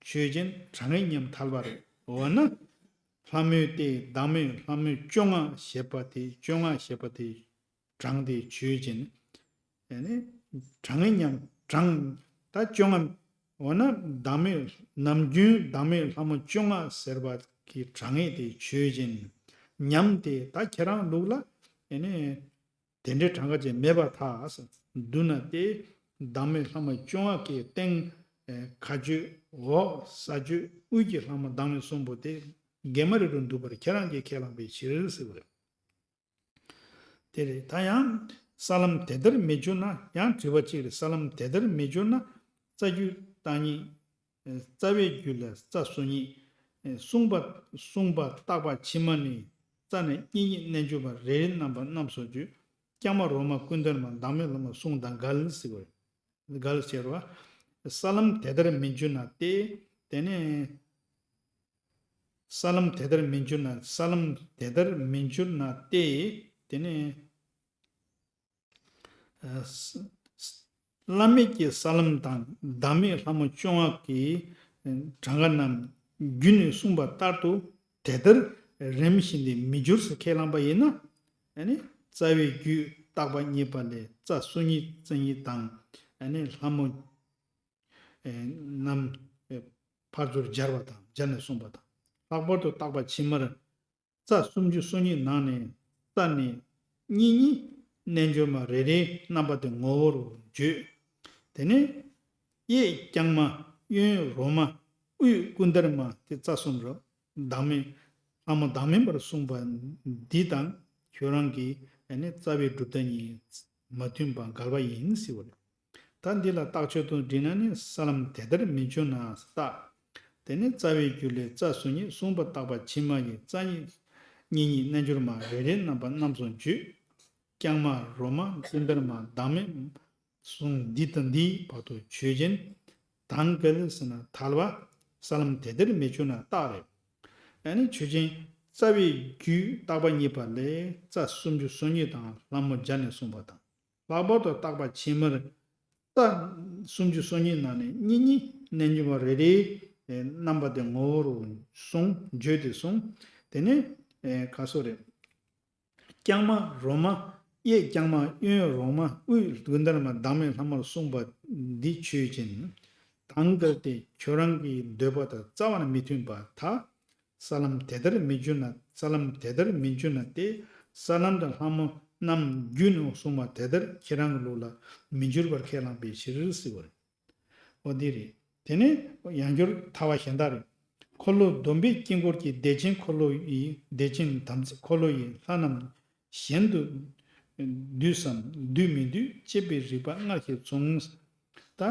ཆོས་ཅན་གྲངས་ངེས་ཉམས་ཐལ་བ་རེད། འོ་ན་ལྷ་མོའི་སྟེ་བདག་མེད་ལྷ་མོ་བཅོ་ལྔ་ཞེས་པ་དེ། བཅོ་ལྔ་ཞེས་པ་དེ་གྲངས་དེ་ཆོས་ཅན། ཨ་ནི་གྲངས་ངེས་ཉམས། གྲངས་ད་བཅོ་ལྔ། འོ་ན་བདག་མེད་ནམ་རྒྱུན་བདག་མེད་ལྷ་མོ་བཅོ་ལྔ་ཟེར་བ་གི་གྲངས་ངེས་དེ་ཆོས་ཅན། ཉམས་དེ་ད་ཁྱེད་རང་ལུགས་ལ་ཨ་ནི་དེ་འདྲའི་གྲངས་ཀ་ཅན་མེད་པར་ཐལ། འདུས་ན་སྟེ་བདག་མེད་ལྷ་མོ་བཅོ་ལྔ་གི་སྟེང་མཁའ་སྤྱོད་འོག་ས་སྤྱོད་དབུས་ཀྱི་ལྷ་མོ་བདག་མེད་གསུམ་པོ་དེ་གེ་མ་རུ་རུ་འདུས་པར་ཁྱེད་རང་གིས་ཁས་བླངས་པའི་ཕྱིར་ཟེར་བ་རེད། དེ་རེད། ད་ཡང་ས་ལམ་དེ་ལྟར་མི་འགྱུར་ན། ཡང་དྲི་བ་གཅིག་རེད། ས་ལམ་དེ་ལྟར་མི་འགྱུར་ན། རྩ་རྒྱུད་བརྟག་གཉིས། རྩ་བའི་རྒྱུད་ལ་རྩ་སོ་གཉིས། གསུངས་པ་གསུངས་པ་བརྟག་པ་ཕྱི་མ་ནི། རྩ་ནས་གཉིས་གཉིས་རྣལ་འབྱོར་པ་རེ་རེ་རྣམ་པ་རྣམས་སུ་བརྗོད། རྐྱང་མ་རོ་མ་ཀུན་ལྡན་མ་བདག་མེད་ལྷ་མོ་གསུམ་དང་འགལ་ཟེར་བ་རེད། འགལ་ཟེར་བ། ས་ལམ་དེ་ལྟར་མི་འགྱུར་ན་སྟེ། དེ་ནས་ས་ལམ་དེ་ལྟར་མི་འགྱུར་ན། ས་ལམ་དེ་ལྟར་མི་འགྱུར་ན་སྟེ། དེ་ནས་ཨ་ས་ས་བླ་མེད་ཀྱི་ས་ལམ་དང་བདག་མེད་ལྷ་མོ་བཅོ་ལྔ་གི་གྲངས་ཀ་རྣམས་རྒྱུད་ནས་གསུངས་པ་ལྟར་དུ་དེ་ལྟར་རིམ་བཞིན་དུ་མི་འགྱུར་ཟེར་ཁས་བླངས་པ་ཡིན་ན། ཨ་ནི་རྩ་བའི་རྒྱུད་བརྟག་པ་གཉིས་པ་ལས་རྩ་སོ་གཉིས་རྩ་གཉིས་དང་། ཨ་ནི་ལྷ་མོ་ཨེ་རྣམས་ཨེ་ཕར་ཚུར་སྦྱར་བ་དང་། སྦྱར་ནས་གསུངས་པ་དང་། ལྷག་པར་དུ་བརྟག་པ་ཕྱི་མར་རྩ་སུམ་ཅུ་སོ་གཉིས་ནང་ནས་རྩ་ནས་གཉིས་གཉིས་རྣལ་འབྱོར་མ་རེ་རེའི་རྣམ་པ་དེ་ངོ་བོར་བརྗོད། དེ་ནས་གཡས་རྐྱང་མ་གཡོན་རོ་མ་དབུས་ཀུན་འདར་མ་དེ་རྩ་གསུམ་རོ། བདག་མེད་ལྷ་མོ་བདག་མེད་པར་གསུངས་པ་འདི་དང་ཁྱོད་རང་གི་ཨ་ནི་རྩ་བའི་གྲུབ་མཐའ་གཉིས་མ་མཐུན་པ་འགལ་བ་ཡིན་ཟེར་བ་རེད། ད་འདི་ལ་རྟགས་ཆོས་དང་འགྲིག་ན་ནི་ས་ལམ་དེ་ལྟར་མི་འགྱུར་ན་རྟགས། དེ་ནི་རྩ་བའི་རྒྱུད་ལས་རྩ་སོ་གཉིས། གསུངས་པ་བརྟག་པ་ཕྱི་མ་ཡི་རྩ་གཉིས་གཉིས་གཉིས་རྣལ་འབྱོར་མ་རེ་རེའི་རྣམ་པ་རྣམས་སུ་བརྗོད། རྐྱང་མ་རོ་མ་ཀུན་འདར་མ་བདག་མེད་གསུམ་འདི་དང་འདིའི་བར་དུ་ཆོས་ཅན། དང་འགལ་ཟེར་ན་ཐལ་བ། ས་ལམ་དེ་ལྟར་མི་འགྱུར་ན་རྟགས་རེད། ཨ་ནི་ཆོས་ཅན། རྩ་བའི་རྒྱུད་བརྟག་པ་གཉིས་པ་ལས་རྩ་སུམ་ཅུ་སོ་གཉིས་དང་ལྷ་མོ་སྦྱར་ནས་གསུངས་པ་དང་། ལྷག་པར་དུ་བརྟག་པ་ཕྱི་མར་རྩ་སུམ་ཅུ་སོ་གཉིས་ནང་ནས་གཉིས་གཉིས་རྣལ་འབྱོར་མ་རེ་རེའི་རྣམ་པ་དེ་ངོ་བོར་གསུངས། བརྗོད་དེ་གསུངས། དེ་ནས་ག་སོ་རེད། རྐྱང་མ་རོ་མ། གཡས་རྐྱང་མ་གཡོན་རོ་མ་དབུས་ཀུན་འདར་མ་བདག་མེད་ལྷ་མོར་གསུངས་པ་འདི་ཆོས་ཅན། དང་འགལ་ཏེ་ཁྱོད་རང་གི་འདོད་པ་དང་རྩ་བ་ནས་མི་མཐུན་པར་ཐལ། ས་ལམ་དེ་ལྟར་མི་འགྱུར་ན། ས་ལམ་དེ་ལྟར་མི་འགྱུར་ན་སྟེ། ས་ལམ་དང་ལྷ་མོ་རྣམས་རྒྱུད་ནས་གསུངས་པ་དེ་ལྟར་ཁྱེད་རང་གི་ལུགས་ལ་མི་འགྱུར་བར་ཁས་བླངས་པའི་ཕྱིར་ཟེར་བ་རེད། འོ་འདི་རེད། དེ་ནས་ཡང་སྒྱུར་ཐལ་བ་གཞན་དག་རེད། འཁོར་ལོ་སྡོམ་པའི་དཀྱིལ་འཁོར་གྱི་བདེ་ཆེན་འཁོར་ལོ་ཡི། བདེ་ཆེན་དམ་ཚིག་འཁོར་ལོ་ཡི་ལྷ་རྣམས་གཞན་དུ་འདུས་སམ་འདུས་མི་འདུས་དཔྱད་པའི་རིགས་པ་སྔར་བཞིན་མཚུངས། ད་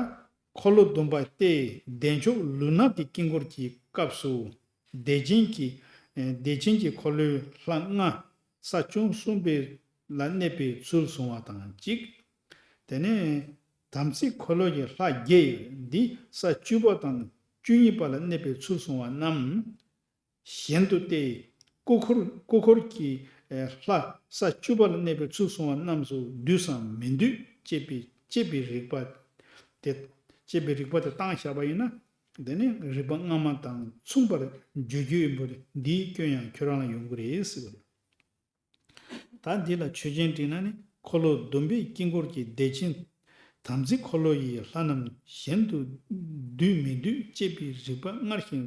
འཁོར་ལོ་སྡོམ་པ་སྟེ་བདེ་མཆོག་ལུས་ངག་གི་དཀྱིལ་འཁོར་གྱི་སྐབས་སུ། བདེ་ཆེན་གྱི་བདེ་ཆེན་གྱི་འཁོར་ལོའི་ལྷ་ལྔ་ས་བཅུ་གསུམ་པའི་ལ་གནས་པའི་ཚུལ་གསུང་བ་དང་གཅིག། དེ་ནས་དམ་ཚིག་འཁོར་ལོ་ཡི་ལྷ་བརྒྱད་འདི་ས་བཅུ་པ་དང་བཅུ་གཉིས་པ་ལ་གནས་པའི་ཚུལ་གསུང་བ་རྣམས། གཞན་དུ་སྟེ། སྐུ་འཁོར་སྐུ་འཁོར་གྱི་ལྷ་ས་བཅུ་པ་ལ་གནས་པའི་ཚུལ་གསུང་བ་རྣམས་སུ་འདུས་སམ་མི་འདུས་དཔྱད་པའི་དཔྱད་པའི་རིགས་པ་དེ། དཔྱད་པའི་རིགས་པ་དེ་བཏང་བཞག་པ་ཡིན་ན། དེ་ནི་རིག་པ་སྔ་མ་དང་མཚུངས་པར་བརྗོད་རྒྱུ་ཡིན་པ་རེད། འདིའི་སྐྱོན་ཡང་ཁྱོད་རང་ལ་ཡོང་གི་རེད་ཟེར་བ་རེད། ད་འདི་ལ་ཆོས་ཅན་བྲིས་ན་ནི་འཁོར་ལོ་སྡོམ་པས་དཀྱིལ་འཁོར་གྱི་བདེ་ཆེན་དམ་ཚིག་འཁོར་ལོ་ཡི་ལྷ་རྣམས་གཞན་དུ་འདུས་མི་འདུས་དཔྱད་པའི་རིགས་པ་སྔར་བཞིན་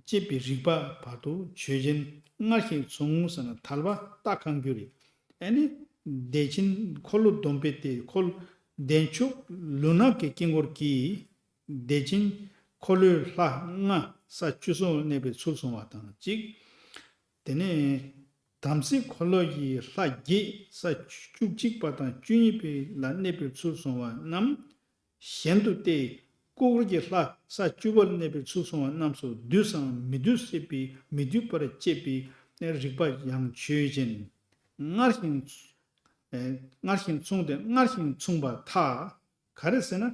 དཔྱད་པའི་རིགས་པ་བར་དུ་ཆོས་ཅན་སྔར་བཞིན་མཚུངས་ཟེར་ན་ཐལ་བ་རྟགས་གང་འགྱུར་རེད། ཨ་ནི་བདེ་ཆེན་འཁོར་ལོ་སྡོམ་པས་ཏེ་འཁོར་བདེ་མཆོག་ལུས་ངག་གི་དཀྱིལ་འཁོར་གྱི་བདེ་ཆེན་འཁོར་ལོའི་ལྷ་ལྔ་ས་བཅུ་གསུམ་གནས་པའི་ཚུལ་གསུངས་པ་དང་གཅིག་དེ་ནས་དམ་ཚིག་འཁོར་ལོ་ཡི་ལྷ་བརྒྱད་ས་བཅུ་གཅིག་པ་དང་བཅུ་གཉིས་པའི་ལ་གནས་པའི་ཚུལ་གསུངས་པ་རྣམས་གཞན་དུ་སྟེ། དཀྱིལ་འཁོར་གྱི་ལྷ་ས་བཅུ་པ་ལ་གནས་པའི་ཚུལ་གསུངས་པ་རྣམས་སུ་འདུས་སམ་མི་འདུས་སྲིད་པའི་མི་འདུས་པར་དཔྱད་པའི་རིགས་པ་ཡང་ཆོས་ཅན། སྔར་བཞིན་སྔར་བཞིན་མཚུངས་ཏེ་སྔར་བཞིན་མཚུངས་པར་ཐལ། ག་རེ་ཟེར་ན།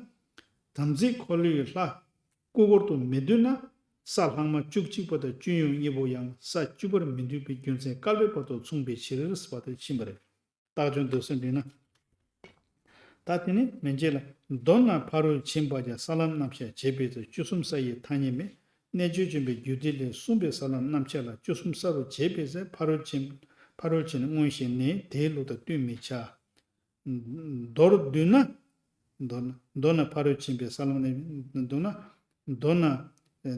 དམ་ཚིག་འཁོར་ལོའི་ལྷ་དཀྱིལ་འཁོར་དུ་མི་འདུས་ན། ས་ལྷག་མ་བཅུ་གཅིག་པ་དང་བཅུ་གཉིས་པ་གཉིས་པོ་ཡང་ས་བཅུ་པར་མི་འདུས་པའི་རྒྱུ་མཚན་བསྐལ་པའི་བར་དུ་མཚུངས་པའི་ཕྱིར་ཟེར་བ་དེ་ཕྱིན་པ་རེད། རྟགས་ཆོས་འདོད་སེམས་འདྲི་ན། ད་དེ་ནི་མན་ཆད་ལ། མདོར་ན་ཕ་རོལ་ཕྱིན་པ་ཀྱང་ས་ལམ་རྣམ་གཞག་བྱེད་པའི་ཚེ་བཅུ་གསུམ་ས་ཡི་ཐ་སྙད་མེད། རྣལ་འབྱོར་ཆེན་པོའི་རྒྱུད་སྡེ་ལས་གསུངས་པའི་ས་ལམ་རྣམ་གཞག་ལ་བཅུ་གསུམ་ས་རུ་བྱེད་པའི་ཚེ་ཕ་རོལ་ཕྱིན་ཕ་རོལ་ཕྱིན་མངོན་ཞེན་ནི་དེའི་ལུགས་དང་བསྟུན་མི་བྱ། མདོར་བསྡུ་ན། མདོར་ན་མདོར་ན་ཕ་རོལ་ཕྱིན་པའི་ས་ལམ་ནས་བསྡུ་ན། མདོར་ན།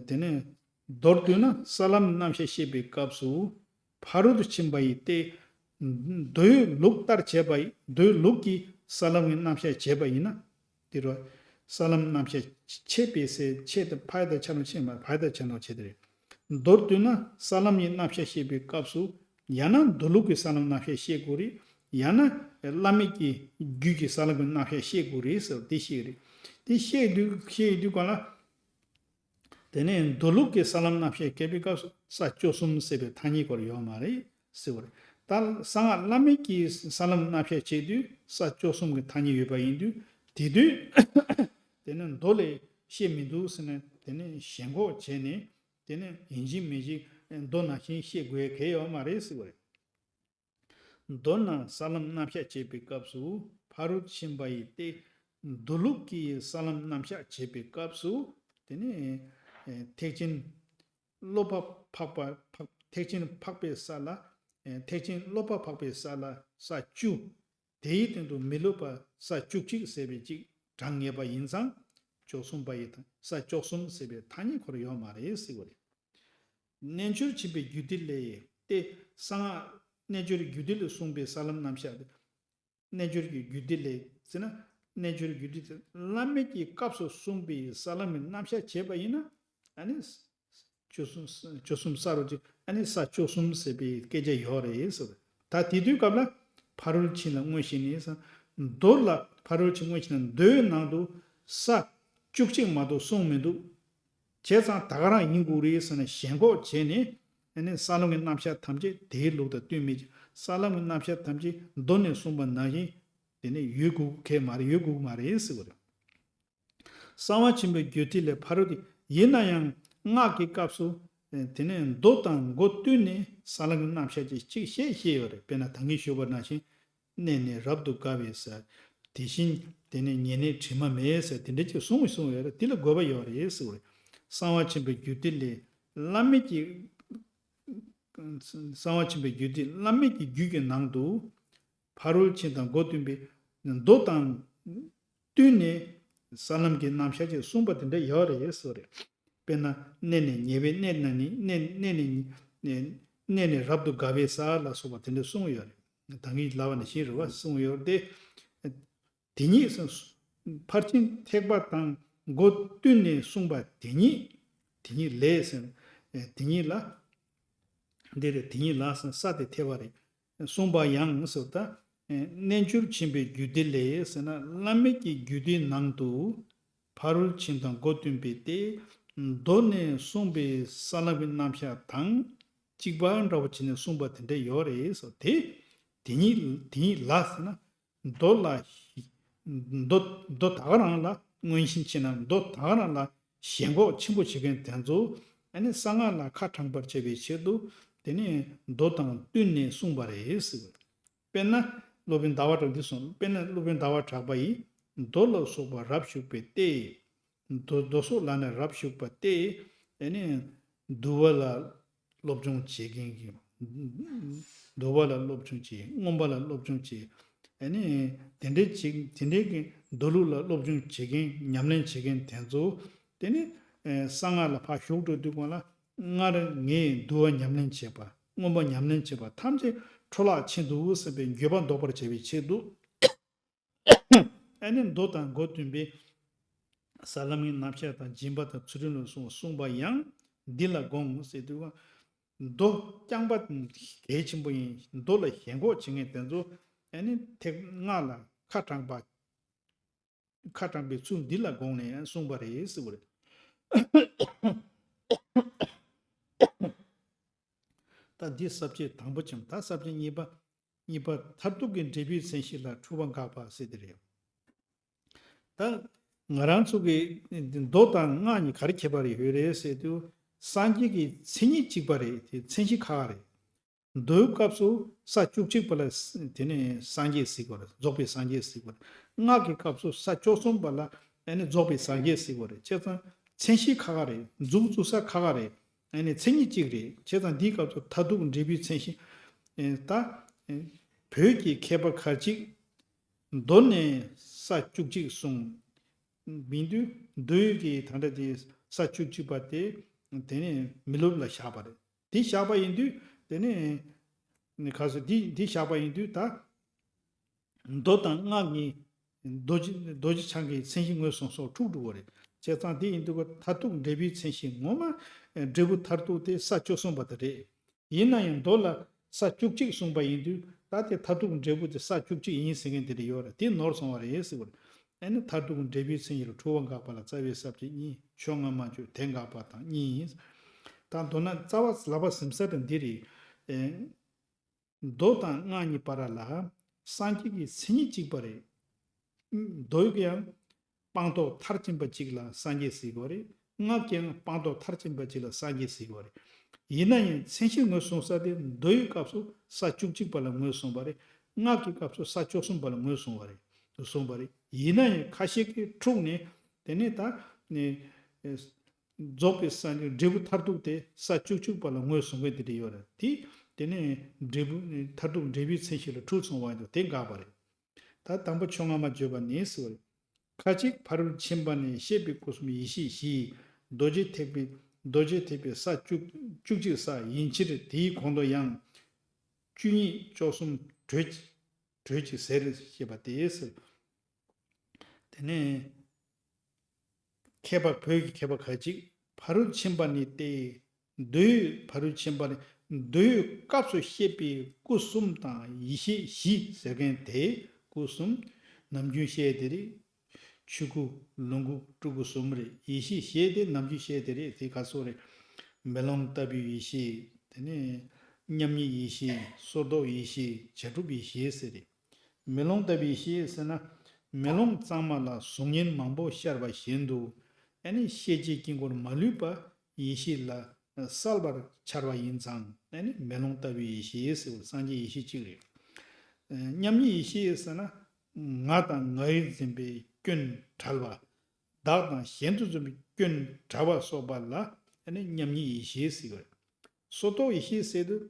དེ་ནས་མདོར་བསྡུ་ན་ས་ལམ་རྣམ་གཞག་བཤད་པའི་སྐབས་སུ་ཕ་རོལ་ཏུ་ཕྱིན་པ་ཡི་སྟེ། མདོའི་ལུགས་ལྟར་བྱས་པ་ཡི་མདོའི་ལུགས་ཀྱི་ས་ལམ་གྱི་རྣམ་གཞག་བྱས་པ་ཡིན་ན། དེ་རུ་ས་ལམ་རྣམ་གཞག་ཕྱེད་པའི་ཚེ་ཕྱེད་དུ་ཕ་ཡ་དང་ཆ་ལ་ཕྱེད་མ་ཕ་ཡ་དང་ཆ་ལ་བྱེད་དེ་རེད། མདོར་བསྡུ་ན་ས་ལམ་གྱི་རྣམ་གཞག་བཤད་པའི་སྐབས་སུ་ཡང་ན་མདོ་ལུགས་ཀྱི་ས་ལམ་རྣམ་གཞག་བཤད་དགོས་རེད། ཡང་ན་བླ་མེད་ཀྱི་རྒྱུད་ཀྱི་ས་ལམ་གྱི་རྣམ་གཞག་བཤད་དགོས་རེད་ཟེར་དེ་བཤད་རེད། དེ་བཤད་དུས་བཤད་དུས་གང་ལ། དེ་ནས་མདོ་ལུགས་ཀྱི་ས་ལམ་རྣམ་གཞག་བཤད་པའི་སྐབས་སུ་ས་བཅུ་གསུམ་ཟེར་བའི་ཐ་སྙད་སྐོར་ཡོད་མ་རེད་ཟེར་བ་རེད། ད་གསང་སྔགས་བླ་མེད་ཀྱི་ས་ལམ་རྣམ་གཞག་བྱེད་དུས་ས་བཅུ་གསུམ་གྱི་ཐ་སྙད་ཡོད་པ་ཡིན་དུས་དེ་དུས་དེ་ནས་མདོ་ལས་བཤད་མི་འདུག་ཟེར་ནས་དེ་ནས་ཞེན་ཁོག་བྱས་ནས། དེ་ནས་ཡིན་གཅིག་མིན་གཅིག་མདོ་ནང་བཞིན་བཤད་དགོས་གལ་ཡོད་མ་རེད་ཟེར་བ་རེད། མདོར་ན་ས་ལམ་རྣམ་གཞག་བྱེད་པའི་སྐབས་སུ་ཕ་རོལ་ཕྱིན་པ་ཡི་སྟེ། མདོ་ལུགས་ཀྱི་ས་ལམ་རྣམ་གཞག་བྱེད་པའི་སྐབས་སུ་དེ་ནས་ཐེག་ཆེན་སློབ་པ་འཕགས་པ་འཕགས་ཐེག་ཆེན་འཕགས་པའི་ས་ལ་ཐེག་ཆེན་སློབ་པ་འཕགས་པའི་ས་ལ་ས་བཅུ། དེའི་སྟེང་དུ་མི་སློབ་པ་ས་བཅུ་གཅིག་ཟེར་བའི་གཅིག་གྲངས་ངེས་པ་ཡིན་ཙང་། བཅུ་གསུམ་པ་ཡི་ཐ་ས་བཅུ་གསུམ་ཟེར་བའི་ཐ་སྙད་ཁོ་རང་ཡོད་མ་རེད་ཟེར་བ་རེད། རྣལ་འབྱོར་ཆེན་པོའི་རྒྱུད་སྡེ་ལས་ཏེ་གསང་སྔགས་རྣལ་འབྱོར་རྒྱུད་སྡེ་ལས་གསུངས་པའི་ས་ལམ་རྣམ་གཞག་སྟེ། རྣལ་འབྱོར་གྱི་རྒྱུད་སྡེ་ལས་ཟེར་ན། རྣལ་འབྱོར་རྒྱུད་སྡེ་དེ་བླ་མེད་ཀྱི་སྐབས་སུ་གསུངས་པའི་ས་ལམ་གྱི་རྣམ་གཞག་བྱས་པ་ཡིན་ན། ཨ་ནི། བཅུ་གསུམ་བཅུ་གསུམ་ས་རུ་ཅིག་ཨ་ནི་ས་བཅུ་གསུམ་ཟེར་བའི་སྐད་ཆ་ཡོད་རེད་ཟེར། ད་དེ་དུས་སྐབས་ལ་ཕ་རོལ་ཕྱིན་ལ་མངོན་ཞེན་ནས་ཟེར། མདོ་ལ་ཕ་རོལ་ཕྱིན་མངོན་ཞེན་ན་མདོའི་ནང་དུ་ས་བཅུ་གཅིག་མ་གཏོགས་གསུངས་མི་འདུག་བྱས་ཙང་ད་ག་རང་ཡིན་དགོས་རེད་ཟེར་ནས་ཞེན་ཁོག་བྱས་ནས་ཨ་ནི་ས་ལམ་གྱི་རྣམ་གཞག་ཐམས་ཅད་དེའི་ལུགས་དང་བསྟུན་མེད་ཀྱི་ས་ལམ་གྱི་རྣམ་གཞག་ཐམས་ཅད་མདོ་ནས་གསུངས་པ་ནང་བཞིན་དེ་ནས་ཡོད་དགོས་ཀྱི་མ་རེད་ཡོད་དགོས་ཀྱི་མ་རེད་ཟེར་བ་རེད། གསང་བ་ཆེན་པོའི་རྒྱུད་སྡེ་ལས་ཕ་རོལ་ཏེ་ཡིན་ན་ཡང་སྔགས་ཀྱི་སྐབས་སུ་དེ་ནས་མདོ་དང་མགོ་བསྟུན་ནས་ས་ལམ་གྱི་རྣམ་གཞག་ཅིག་ཅིག་བཤད་བཤད་ཡོད་རེད། དཔེར་ན་ད་གིན་ཞུས་པ་ནང་བཞིན་གནས་ནས་རབ་ཏུ་དགའ་བའི་ས། དེ་བཞིན་དེ་ནས་ཉེ་གནས་དྲི་མ་མེད་ས་དེ་འདྲ་ཅིག་གསུངས་གསུངས་ཡོད་རེད། དེ་ལ་དགོས་པ་ཡོད་རེད་ཟེར་བ་རེད། གསང་བ་ཆེན་པོའི་རྒྱུད་སྡེ་ལས་བླ་མེད་ཀྱི་གསང་བ་ཆེན་པོའི་རྒྱུད་སྡེ་བླ་མེད་ཀྱི་རྒྱུད་ཀྱི་ནང་དུ་ཕ་རོལ་ཕྱིན་དང་མགོ་བསྟུན་པའི་མདོ་དང་བསྟུན་ནས་ས་ལམ་གྱི་རྣམ་གཞག་ཅིག་གསུངས་པ་དེ་འདྲ་ཡོད་རེད་ཟེར་བ་རེད། དཔེར་ན་གནས་ནས་ཉེ་བའི་གནས་ན་ནི་གནས་གནས་ནས་གནས་ནས་རབ་ཏུ་དགའ་བའི་ས་ལ་སོགས་པ་དེ་འདྲ་གསུངས་ཡོད་རེད། ད་གིན་ལབ་པ་ནང་བཞིན་རེད་བ་གསུངས་ཡོད་རེད་དེ། དེ་ཉིད་ཕར་ཕྱིན་ཐེག་པ་དང་མགོ་བསྟུན་ནས་གསུངས་པ་དེ་ཉིད། དེ་ཉིད་ལས་ཟེར། དེ་ཉིད་ལ། འདི་རེད་དེ་ཉིད་ལ་ཟེར་ས་དེ་ཐེག་པ་རེད། གསུངས་པ་ཡང་ཟེར་ད། རྣལ་འབྱོར་ཆེན་པོའི་རྒྱུད་སྡེ་ལས་ཟེར་ན་བླ་མེད་ཀྱི་རྒྱུད་སྡེའི་ནང་དུ། ཕ་རོལ་ཕྱིན་དང་མགོ་བསྟུན་པའི་སྟེ། མདོ་ནས་གསུངས་པའི་ས་ལམ་གྱི་རྣམ་གཞག་དང་། གཅིག་པ་འདྲ་བོ་བྱས་ནས་གསུངས་པ་དེ་འདྲ་ཡོད་རེད་ཟེར་དེ། དེ་ཉིད་དེ་ཉིད་ལ་ཟེར་ན། མདོ་ལ། མདོ་མདོ་ད་ག་རང་ལ་མངོན་ཞེན་ཆེ་ན་མདོ་ད་ག་རང་ལ་ཞེན་ཁོག་ཆེན་པོ་བྱེད་མཁན་དེ་ཚོ་ཨ་ནི་གསང་སྔགས་ལ་ཁ་དྲངས་པར་བྱེད་པའི་ཆེད་དུ་དེ་ནས་མདོ་དང་བསྟུན་ནས་གསུངས་པ་རེད་ཟེར་བ། དཔེར་ན་སློབ་དཔོན་ཟླ་བ་གྲགས་འདི་གསུངས། དཔེར་ན་སློབ་དཔོན་ཟླ་བ་གྲགས་པ་ཡིས་མདོ་ལ་སོགས་པ་རབ་ཞུགས་པའི་ལྟས། མདོ་མདོ་སོགས་ལ་ནི་རབ་ཞུགས་པ་སྟེ། ཨེ་ནི་འདུལ་བ་ལ་སློབ་སྦྱོང་བྱེད་མཁན་གྱི། འདུལ་བ་ལ་སློབ་སྦྱོང་བྱེད། མངོན་པ་ལ་སློབ་སྦྱོང་བྱེད། ཨེ་ནི་དེ་འདྲའི་ཅིག་དེ་འདྲའི་གི་མདོ་ལུགས་ལ་སློབ་སྦྱོང་བྱེད་མཁན་ཉམས་ལེན་བྱེད་མཁན་དེ་ཚོ། དེ་ནི་ཨེ་གསང་སྔགས་ལ་ཕར་ཞུགས་འགྲོ་དུས་སྒང་ལ། སྔར་ངས་འདུལ་བ་ཉམས་ལེན་བྱས་པ། མངོན་པ་ཉམས་ལེན་བྱས་པ་ཐམས་ཅད་འཕྲོ་བརླག་ཕྱིན་འདུག་ཟེར་བའི་འགྱོད་པ་ཟློག་པར་བྱ་བའི་ཆེད་དུ། ཨ་ནི་མདོ་དང་སྒོ་བསྟུན་པའི་ཟབ་ལམ་གྱི་རྣམ་གཞག་དང་སྦྱིན་པ་དང་ཚུལ་ཁྲིམས་ལ་སོགས་གསུངས་པ་ཡང་འདི་ལ་དགོངས་ཟེར་དུས། མདོ་རྐྱང་པ་གལ་ཆེན་པོ་ཡིན། མདོ་ལ་ཞེན་ཁོག་བྱེད་མཁན་དེ་ཚོ། ཨ་ནི་ཐེག་སྔགས་ལ་ཁ་དྲངས་པ། ཁ་དྲངས་པའི་ཚུལ་འདི་ལ་དགོངས་ནས་གསུངས་པ་རེད་ཟེར་བ་རེད། ད་འདི་ས་བཅད་དང་པོ་ཅིག་ད་ས་བཅད་གཉིས་པ། གཉིས་པ་མཐར་ཐུག་གི་འབྲས་བུའི་མཚན་གཞི་ལ་འཁྲུལ་པ་འགག་པ་ཟེར་དེ་རེད། ད་ང་རང་ཚོ་གི་མདོ་དང་སྔགས་གཉིས་ག་རེ་ཁྱད་པར་ཡོད་རེད་ཟེར་དུས། སངས་རྒྱས་ཀྱི་མཚན་ཉིད་གཅིག་པ་རེད། དེ་མཚན་གཞི་ཁག་ཁག་རེད། མདོའི་སྐབས་སུ་ས་བཅུ་གཅིག་པ་ལ་ས་དེ་ནས་སངས་རྒྱས་ཟེར་གྱི་ཡོད་རེད། རྫོགས་པའི་སངས་རྒྱས་ཟེར་གྱི་ཡོད་རེད། སྔགས་ཀྱི་སྐབས་སུ་ས་བཅུ་གསུམ་པ་ལ་ཨ་ནི་རྫོགས་པའི་སངས་རྒྱས་ཟེར་གྱི་ཡོད་རེད། བྱས་ཙང་མཚན་གཞི་ཁག་ཁག་རེད། མཛུབ་བཙུགས་ས་ཁག་ཁག་རེད། ཨ་ནི་མཚན་ཉིད་གཅིག་རེད། བྱས་ཙང་འདིའི་སྐབས་སུ་མཐར་ཐུག་འབྲས་བུའི་མཚན་གཞི། ཨེ་ད་ཨེ་བོད་ཀྱི་མཁས་པ་ཁ་ཅིག་མདོ་ནས་ས་བཅུ་གཅིག་གསུངས། མི་འདུས། མདོའི་གི་ད་ལྟ་དེ་ས་བཅུ་གཅིག་པ་དེ་དེ་ནས་མི་སློབ་ལ་བཞག་པ་རེད། དེ་བཞག་པ་ཡིན་དུས་དེ་ནས་ནི་ཁ་སོ་དེ་དེ་བཞག་པ་ཡིན་དུས་ད། མདོ་དང་སྔགས་གཉིས། རྡོ་རྗེ་རྡོ་རྗེ་འཆང་གི་མཚན་གཞི་ངོས་བཟུང་སོགས་འཁྲུག་འགྲོ་གི་རེད། བྱས་ཙང་དེ་ཡིན་དུས་མཐར་ཐུག་འབྲས་བུའི་མཚན་གཞི་ངོ་མ། འབྲས་བུ་མཐར་ཐུག་དེ་ས་བཅུ་གསུམ་པ་དེ་རེད། ཡིན་ན་ཡང་མདོ་ལ་ས་བཅུ་གཅིག་གསུངས་པ་ཡིན་དུས། ད་དེ་མཐར་ཐུག་འབྲས་བུ་དེ་ས་བཅུ་གཅིག་ཡིན་ཟེར་མཁན་དེ་འདྲ་ཡོད་རེད། དེ་ནོར་སོང་བ་རེད་ཟེར་བ་རེད། ཨ་ནི་མཐར་ཐུག་འབྲས་བུའི་མཚན་གཞི་ལ་འཁྲུལ་པ་འགག་པ་ལ་རྩ་བའི་ས་བཅད་གཉིས། ཕྱོགས་སྔ་མ་བརྗོད་དེ་འགག་པ་དང་གཉིས་ཡིན། ད་མདོར་ན་རྩ་བ་ལག་པ་ཟིན་ས་དེ་འདི་རེད། ཨེ། མདོ་དང་སྔགས་གཉིས་བར་ལ་སངས་རྒྱས་ཀྱི་མཚན་ཉིད་གཅིག་པ་རེད། མདོ་ཡང་སྤངས་རྟོགས་མཐར་ཕྱིན་པ་གཅིག་ལ་སངས་རྒྱས་ཟེར་གྱི་ཡོད་རེད། སྔགས་ཀྱང་སྤངས་རྟོགས་མཐར་ཕྱིན་པ་གཅིག་ལ་སངས་རྒྱས་ཟེར་གྱི་ཡོད་རེད། ཡིན་ན་ཡང་མཚན་གཞི་ངོས་བཟུང་ས་དེ་མདོ་ཡི་སྐབས་སུ་ས་བཅུ་གཅིག་པ་ལ་ངོས་བཟུང་བ་རེད། སྔགས་ཀྱི་སྐབས་སུ་ས་བཅུ་གསུམ་པ་ལ་ངོས་བཟུང་བ་རེད། བཟུང་བ་རེད། ཡིན་ན་ཡང་ཁ་ཤས་ཀྱིས་འཁྲུགས་ནས་དེ་ནས་ད་ནས། རྫོགས་པའི་སངས་རྒྱས་འབྲས་བུ་མཐར་ཐུག་དེ་ས་བཅུ་གཅིག་པ་ལ་ངོས་བཟུང་མཁན་དེ་འདྲ་ཡོད་རེད། དེ་དེ་ནས་འབྲས་བུ་མཐར་ཐུག་འབྲས་བུའི་མཚན་གཞི་ལ་འཁྲུལ་སོང་བ་ཡིན་དུས་དེ་འགག་པ་རེད། ད་དང་པོ་ཕྱོགས་སྔ་མ་བརྗོད་པ་ནས་ཟེར་བ་རེད། ཁ་ཅིག་ཕ་རོལ་ཕྱིན་པ་ནས་བཤད་པའི་སྐུ་གསུམ་ཡེ་ཤེས་བཞི། རྡོ་རྗེ་ཐེག་པའི་རྡོ་རྗེ་ཐེག་པའི་ས་བཅུ་བཅུ་གཅིག་ས། ཡིན་ཕྱིར་དེའི་གོང་དུ་ཡང་བཅུ་གཉིས་བཅུ་གསུམ་གྲོལ་གྲོལ་གྱི་ཟེར་ཞེས་པ་དེ་ཟེར། དེ་ནས། མཁས་པ་བོད་ཀྱི་མཁས་པ་ཁ་ཅིག་ཕ་རོལ་ཕྱིན་པ་ནས་ཏེ། མདོའི་ཕ་རོལ་ཕྱིན་པ་ནས་མདོའི་སྐབས་སུ་བཤད་པའི་སྐུ་གསུམ་དང་ཡེ་ཤེས་བཞི་ཟེར་མཁན་དེ། སྐུ་གསུམ་ནམ་རྒྱུན་བཤད་དེ་རེད། ཆོས་སྐུ་ལོངས་སྐུ་སྤྲུལ་སྐུ་གསུམ་རེད། ཡེ་ཤེས་བཞི་དེ་ནམ་རྒྱུན་བཤད་དེ་རེད། དེ་ག་ཚོད་རེད། མེ་ལོང་ལྟ་བུའི་ཡེ་ཤེས། དེ་ནས་མཉམ་ཉིད་ཡེ་ཤེས། སོར་རྟོག་ཡེ་ཤེས། བྱ་གྲུབ་ཡེ་ཤེས་ཟེར་རེད། མེ་ལོང་ལྟ་བུའི་ཡེ་ཤེས་ཟེར་ན། མེ་ལོང་གཙང་མ་ལ་གཟུགས་བརྙན་མང་པོ་ཤར་བ་བཞིན་དུ། ཨ་ནི་ཤེས་བྱའི་དཀྱིལ་འཁོར་མ་ལུས་པ་ཡེ་ཤེས་ལ་གསལ་བར་འཆར་བ་ཡིན་ཙང་། ཨ་ནི་མེ་ལོང་ལྟ་བུའི་ཡེ་ཤེས་ཟེར་བ་སངས་རྒྱས་ཡེ་ཤེས་གཅིག་རེད། མཉམ་ཉིད་ཡེ་ཤེས་ཟེར་ན། ང་དང་ང་ཡིར་འཛིན་པའི་སྐྱོན་བྲལ་བ། བདག་དང་གཞན་དུ་འཛིན་པའི་སྐྱོན་བྲལ་བ་སོགས་པ་ལ་ཨ་ནི་མཉམ་ཉིད་ཡེ་ཤེས་ཟེར་བ་རེད། སོར་རྟོག་ཡེ་ཤེས་ཟེར་དུས།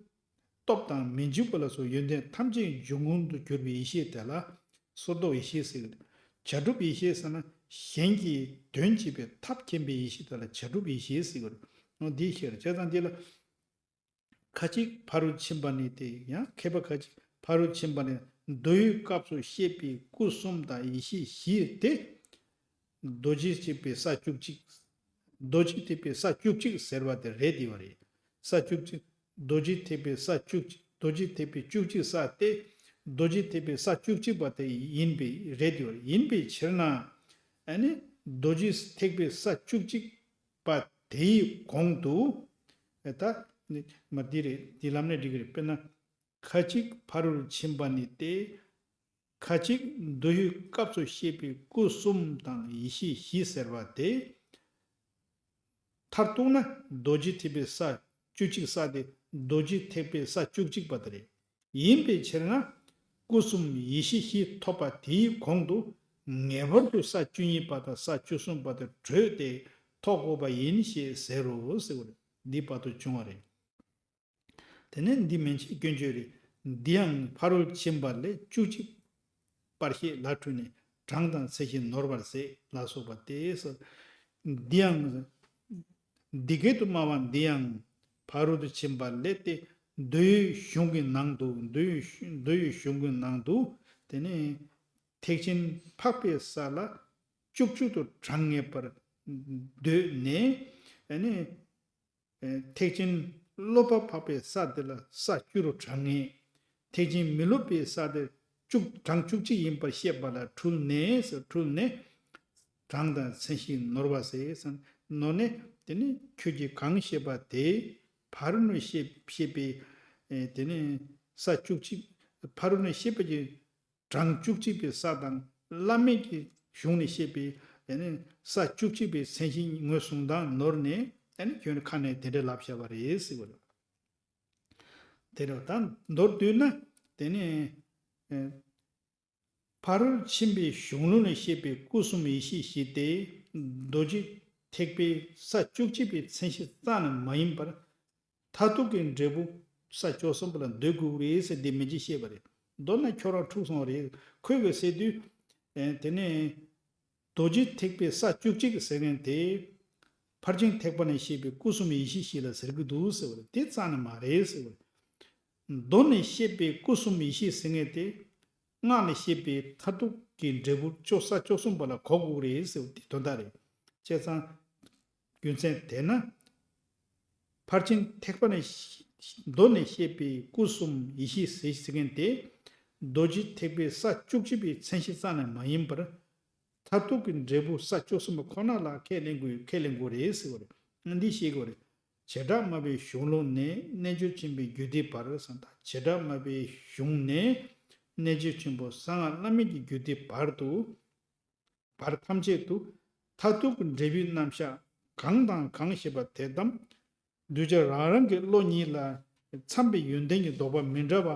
སྟོབས་དང་མི་འཇིགས་པ་ལ་སོགས་ཡོན་ཏན་ཐམས་ཅད་འབྱུང་ཁུངས་སུ་གྱུར་པའི་ཡེ་ཤེས་དེ་ལ་སོར་རྟོག་ཡེ་ཤེས་ཟེར། བྱ་གྲུབ་ཡེ་ཤེས་ཟེར་ན་གཞན་གྱི་དོན་བྱེད་པའི་ཐབས་མཁྱེན་པའི་ཡེ་ཤེས་དེ་ལ་བྱ་གྲུབ་ཡེ་ཤེས་ཟེར། འོ་འདི་ཤེས་རེད། བྱས་ཙང་འདི་ལ་ཁ་ཅིག་ཕ་རོལ་ཕྱིན་པ་ནས་ཏེ། ཡང་མཁས་པ་ཁ་ཅིག་ཕ་རོལ་ཕྱིན་པ་ནས་མདོ་ཡི་སྐབས་སུ་བཤད་པའི་སྐུ་གསུམ་དང་ཡེ་ཤེས་བཞི་དེ། རྡོ་རྗེ་ཐེག་པའི་ས་བཅུ་གཅིག་རྡོ་རྗེ་ཐེག་པའི་ས་བཅུ་གཅིག་ཟེར་བ་དེ་རེད་དེ་བ་རེད། ས་བཅུ་གཅིག་རྡོ་རྗེ་ཐེག་པའི་ས་བཅུ་གཅིག་རྡོ་རྗེ་ཐེག་པའི་བཅུ་གཅིག་ས་དེ། རྡོ་རྗེ་ཐེག་པའི་ས་བཅུ་གཅིག་པ་དེ་ཡིན་པའི་རེད་དེ་བ་རེད། ཡིན་པའི་ཕྱིར་ན། ཨ་ནི་རྡོ་རྗེ་ཐེག་པའི་ས་བཅུ་གཅིག་པ་དེའི་གོང་དུ། ཨ་ད་ནི་མ་འདི་རེད། འདི་ལམ་ནས་འགྲིག་གི་རེད། དཔེར་ན། ཁ་ཅིག་ཕ་རོལ་ཕྱིན་པ་ནི་སྟེ། ཁ་ཅིག་མདོ་ཡི་སྐབས་སུ་བཤད་པའི་སྐུ་གསུམ་དང་ཡེ་ཤེས་བཞི་ཟེར་བ་དེ། མཐར་གཏུགས་ན་རྡོ་རྗེ་ཐེག་པའི་ས་བཅུ་གཅིག་ས་དེ་རྡོ་རྗེ་ཐེག་པའི་ས་བཅུ་གཅིག་པ་དེ་རེད། ཡིན་པའི་ཕྱིར་ན། སྐུ་གསུམ་ཡེ་ཤེས་བཞི་ཐོབ་པ་དེའི་གོང་དུ། ངེས་པར་དུ་ས་བཅུ་གཉིས་པ་དང་ས་བཅུ་གསུམ་པ་དེ་བགྲོད་དེ་ཐོབ་དགོས་པ་ཡིན་ཞེས་ཟེར་རོ་ཟེར་བ་རེད། འདི་བར་དུ་བྱུང་བ་རེད། དེ་ནས་འདི་མན་ཆད་སྐྱོན་བརྗོད་རེད། འདི་ཡང་ཕ་རོལ་ཕྱིན་པ་ལས་བཅུ་གཅིག་པར་བཤད་ལ་འཁྲུལ་ནས་གྲངས་དང་མཚན་གཞི་ནོར་བར་ཟད་ལ་སོགས་པ་སྟེ། འདི་ཡང་འདི་སྐད་དུ་སྨྲ་བ་འདི་ཡང་ཕ་རོལ་ཏུ་ཕྱིན་པ་ལས་ཏེ། མདོའི་གཞུང་གི་ནང་དུ་མདོའི་མདོའི་གཞུང་གི་ནང་དུ་དེ་ནས་ཐེག་ཆེན་འཕགས་པའི་ས་ལ་བཅུ་གཅིག་ཏུ་གྲངས་ངེས་པར་འདོད་ནས། ཨ་ནི་ཐེག་ཆེན་སློབ་པ་འཕགས་པའི་ས་དེ་ལ་ས་བཅུ་རུ་གྲངས་ངེས། ཐེག་ཆེན་མི་སློབ་པའི་ས་དེ་བཅུ་གྲངས་བཅུ་གཅིག་ཡིན་པར་བཤད་པ་ལ་འཁྲུལ་ནས་ཟེར། འཁྲུལ་ནས་གྲངས་དང་མཚན་གཞི་ནོར་བ་ཟད་ཟེར། ནོར་ནས་དེ་ནི་ཁྱོད་ཀྱིས་གང་བཤད་པ་དེ་ཕ་རོལ་ནས་བཤད་བཤད་པའི་དེ་ནི་ས་བཅུ་གཅིག་ཕ་རོལ་ནས་བཤད་པ་གྱི་གྲངས་བཅུ་གཅིག་པའི་ས་དང་བླ་མེད་ཀྱི་གཞུང་ནས་བཤད་པའི་ཡང་ན་ས་བཅུ་གཅིག་པའི་མཚན་གཞི་ངོས་བཟུང་སྟངས་ནོར་ནས་ཡང་ན་ཁྱོད་ནི་ཁ་ནས་དེ་འདྲ་ལབ་བཞག་པ་རེད་ཟེར་བ་རེད། དེ་རེད། ད་མདོར་བསྡུས་ན་དེ་ནི་ཨེ་ཕ་རོལ་ཕྱིན་པའི་གཞུང་ལུགས་ནས་བཤད་པའི་སྐུ་གསུམ་ཡེ་ཤེས་བཞི་སྟེ། རྡོ་རྗེ་ཐེག་པའི་ས་བཅུ་གཅིག་པའི་མཚན་གཞི་རྩ་ནས་མ་ཡིན་པར། མཐར་ཐུག་གི་འབྲས་བུ་ས་བཅུ་གསུམ་པ་ལ་འདོད་དགོས་རེད་ཟེར་འདི་མན་ཆད་བཤད་པ་རེད། མདོར་ན་ཁྱོད་རང་འཁྲུག་སོང་བ་རེད། ཁོས་གི་ཟེར་དུས། ཨེ་དེ་ནས་རྡོ་རྗེ་ཐེག་པའི་ས་བཅུ་གཅིག་ཟེར་མཁན་དེ། ཕར་ཕྱིན་ཐེག་པ་ནས་བཤད་པའི་སྐུ་གསུམ་ཡེ་ཤེས་བཞི་ལ་ཟེར་གི་འདུག་ཟེར་བ་རེད། དེ་རྩ་ནས་མ་རེད་ཟེར་བ་རེད། མདོ་ནས་བཤད་པའི་སྐུ་གསུམ་ཡེ་ཤེས་ཟེར་མཁན་དེ། སྔགས་ནས་བཤད་པའི་མཐར་ཐུག་གི་འབྲས་བུ་བཅོ་ས་བཅུ་གསུམ་པ་ལ་གོ་དགོས་རེད་ཟེར་བ་དེ་དོན་དག་རེད། བྱས་ཙང་། རྒྱུ་མཚན་དེས་ན། ཕར་ཕྱིན་ཐེག་པ་ནས་མདོ་ནས་བཤད་པའི་སྐུ་གསུམ་ཡེ་ཤེས་ཟེར་ཟེར་མཁན་དེ། རྡོ་རྗེ་ཐེག་པའི་ས་བཅུ་གཅིག་པའི་མཚན་གཞི་རྩ་ནས་མ་ཡིན་པར། མཐར་ཐུག་གི་འབྲས་བུ་ས་བཅུ་གསུམ་པ་ཁོ་ན་ལ་ཁས་ལེན་དགོས་ཁས་ལེན་དགོས་རེད་ཟེར་བ་རེད། འདི་ཤེས་དགོས་རེད། བྱེ་བྲག་སྨྲ་བའི་གཞུང་ལུགས་ནས་རྣལ་འབྱོར་ཆེན་པོའི་རྒྱུད་སྡེའི་བར་ཟེར། ད་བྱེ་བྲག་སྨྲ་བའི་གཞུང་ནས་རྣལ་འབྱོར་ཆེན་པོ་གསང་སྔགས་བླ་མེད་ཀྱི་རྒྱུད་སྡེའི་བར་དུ། བར་ཐམས་ཅད་དུ་མཐར་ཐུག་གི་འབྲས་བུའི་རྣམ་གཞག་གང་དང་གང་ཞེས་པ་དེ་དང་། གདུལ་བྱ་རང་རང་གི་བློ་ཉིད་ལ་འཚམས་པའི་ཡོན་ཏན་གྱི་ལྡོག་པ་མི་འདྲ་བ་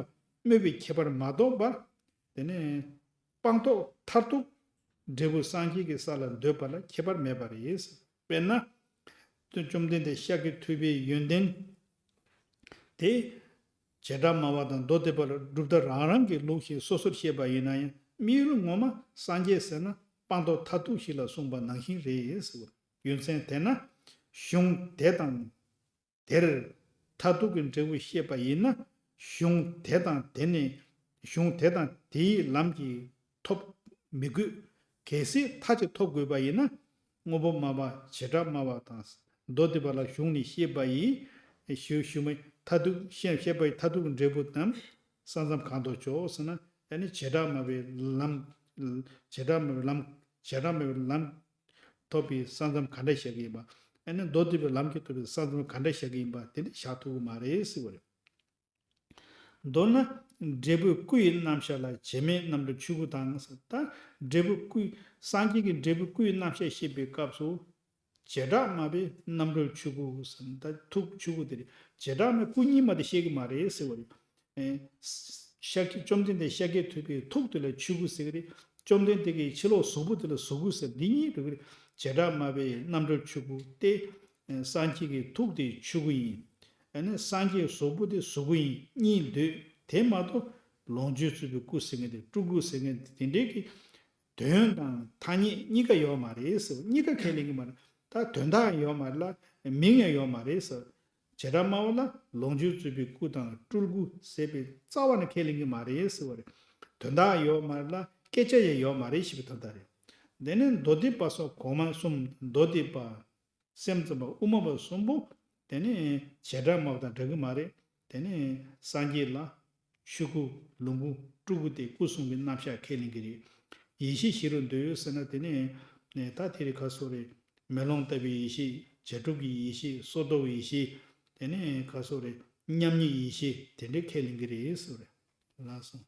སྨོས་པའི་ཁྱད་པར་མ་གཏོགས་པར། དེ་ནས་སྤངས་རྟོགས་མཐར་ཐུག་འབྲས་བུ་སངས་རྒྱས་ཀྱི་ས་ལ་འདོད་པ་ལ་ཁྱད་པར་མེད་པ་རེད། དཔེར་ན། བཅོམ་ལྡན་འདས་ཤཱཀྱ་ཐུབ་པའི་ཡོན་ཏན་དེ། བྱེ་བྲག་སྨྲ་བ་དང་མདོ་སྡེ་པ་ལ་གྲུབ་མཐའ་རང་རང་གི་ལུགས་ཤིག་སོ་སོར་བཤད་པ་ཡིན་ན་ཡང་དམིགས་ཡུལ་ངོ་མ་སངས་རྒྱས་ཟེར་ན་སྤངས་རྟོགས་མཐར་ཐུག་ཞིག་ལ་གསུངས་པ་ནང་བཞིན་རེད་ཟེར་བ། རྒྱུ་མཚན་དེས་ན་གཞུང་དེ་དང་དེར་མཐར་ཐུག་གི་འབྲས་བུ་བཤད་པ་ཡིན་ན་གཞུང་དེ་དང་དེ་ནས་གཞུང་དེ་དང་དེའི་ལམ་གྱིས་ཐོབ་མི་དགོས། གལ་སྲིད་མཐའ་གཅིག་ཐོབ་དགོས་པ་ཡིན་ན། དངོས་པོ་སྨྲ་བ་བྱེ་བྲག་སྨྲ་བ་དང་མདོ་སྡེ་པ་ལ་གཞུང་ནས་བཤད་པ་ཡི། ཞུ་ཞུ་མི་མཐར་ཐུག་བཤད་བཤད་པ་ཡི་མཐར་ཐུག་གི་འབྲས་བུ་དང་ས་མཚམས་གང་དུ་འཇོག་ཟེར་ན། ཨ་ནི་བྱེ་བྲག་སྨྲ་བའི་ལམ། བྱེ་བྲག་སྨྲ་བའི་ལམ། བྱེ་བྲག་སྨྲ་བའི་ལམ་ཐོབ་པའི་ས་མཚམས་ག་འདྲ་བཞག་གི་ཡིན་པ། ཨ་ནི་མདོ་སྡེ་པའི་ལམ་གྱིས་ཐོབ་པའི་ས་མཚམས་ག་འདྲ་བཞག་གི་ཡིན་པ་དེ་འདྲ་བཞག་ཐུབ་ཀྱི་མ་རེད་ཟེར་བ་རེད། མདོར་ན། འབྲས་བུ་སྐུ་ཡི་རྣམ་གཞག་ལ་བྱེ་མའི་རྣམ་གྲོལ་ཆོས་སྐུ་དང་ཟེར། ད་འབྲས་བུ་སྐུ་ཡི་སངས་རྒྱས་ཀྱི་འབྲས་བུ་སྐུ་ཡི་རྣམ་གཞག་བཤད་པའི་སྐབས་སུ། བྱེ་བྲག་སྨྲ་བའི་རྣམ་གྲོལ་ཆོས་སྐུ་ཟེར། ད་ཐུགས་ཆོས་སྐུ་དེ་རེད། བྱེ་བྲག་སྨྲ་སྐུ་གཉིས་མ་དེ་བཤད་ཀྱི་མ་རེད་ཟེར་བ་རེད། ཨེ། ཤཱཀྱ་བཅོམ་ལྡན་འདས་ཤཱཀྱ་ཐུབ་པའི་ཐུགས་དེ་ལ་ཆོས་སྐུ་ཟེར་གྱི་རེད། བཅོམ་ལྡན་འདས་ཀྱི་ཕྱི་ལོགས་གཟུགས་པོ་དེ་ལ་གཟུགས་སྐུ་ཟེར། འདི་གཉིས་འགྲོ་གི་རེད། བྱེ་བྲག་སྨྲ་བའི་རྣམ་གྲོལ་ཆོས་སྐུ་སྟེ། ཨེ། སངས་རྒྱས་ཀྱི་ཐུགས་དེ་ཆོས་སྐུ་ཡིན། ཨ་ནི་སངས་རྒྱས་གཟུགས་པོ་དེ་གཟུགས་སྐུ་ཡིན་གཉིས་འདོད། དེ་མ་གཏོགས་ལོངས་སྤྱོད་རྩོད་པའི་སྐུ་ཟེར་མཁན་དེ་སྤྲུལ་སྐུ་ཟེར་མཁན་དེ་འདྲའི་གི་དོན་དང་ཐ་སྙད་གཉིས་ཀ་ཡོད་མ་རེད་ཟེར། གཉིས་ཀ་ཁས་ལེན་གྱི་མ་རེད། ད་དོན་དག་ཡོད་མ་རེད་ལ་མིང་ཡང་ཡོད་མ་རེད་ཟེར། བྱེ་བྲག་སྨྲ་བ་ལ་ལོངས་སྤྱོད་རྩོད་པའི་སྐུ་དང་སྤྲུལ་སྐུ་ཟེར་བའི་རྩ་བ་ནས་ཁས་ལེན་གྱི་མ་རེད་ཟེར་བ་རེད། དོན་དག་ཡོད་མ་རེད་ལ་སྐད་ཆ་ཡང་ཡོད་མ་རེད་ཞེས་པའི་དོན་དག་རེད། དེ་ནས་མདོ་སྡེ་པ་སོགས་གོང་མ་གསུམ་མདོ་སྡེ་པ། སེམས་ཙམ་པ་དབུ་མ་པ་གསུམ་པོ། དེ་ནི་བྱེ་བྲག་སྨྲ་བ་དང་འདྲ་གི་མ་རེད། དེ་ནི་སངས་རྒྱས་ལ་ཆོས་སྐུ་ལོངས་སྐུ་སྤྲུལ་སྐུ་སྟེ་སྐུ་གསུམ་གྱི་རྣམ་གཞག་ཁས་ལེན་གྱི་རེད། ཡེ་ཤེས་བཞི་རུ་འདོད་ཟེར་ན་དེ་ནི་ད་དེ་རིང་ག་སོགས་རེད། མེ་ལོང་ལྟ་བུའི་ཡེ་ཤེས། བྱ་གྲུབ་ཀྱི་ཡེ་ཤེས། སོར་རྟོག་ཡེ་ཤེས། དེ་ནི་ག་སོགས་རེད། མཉམ་ཉིད་ཡེ་ཤེས་དེ་འདྲའི་ཁས་ལེན་གྱི་རེད་ཟེར་བ་རེད། ལགས་སོ།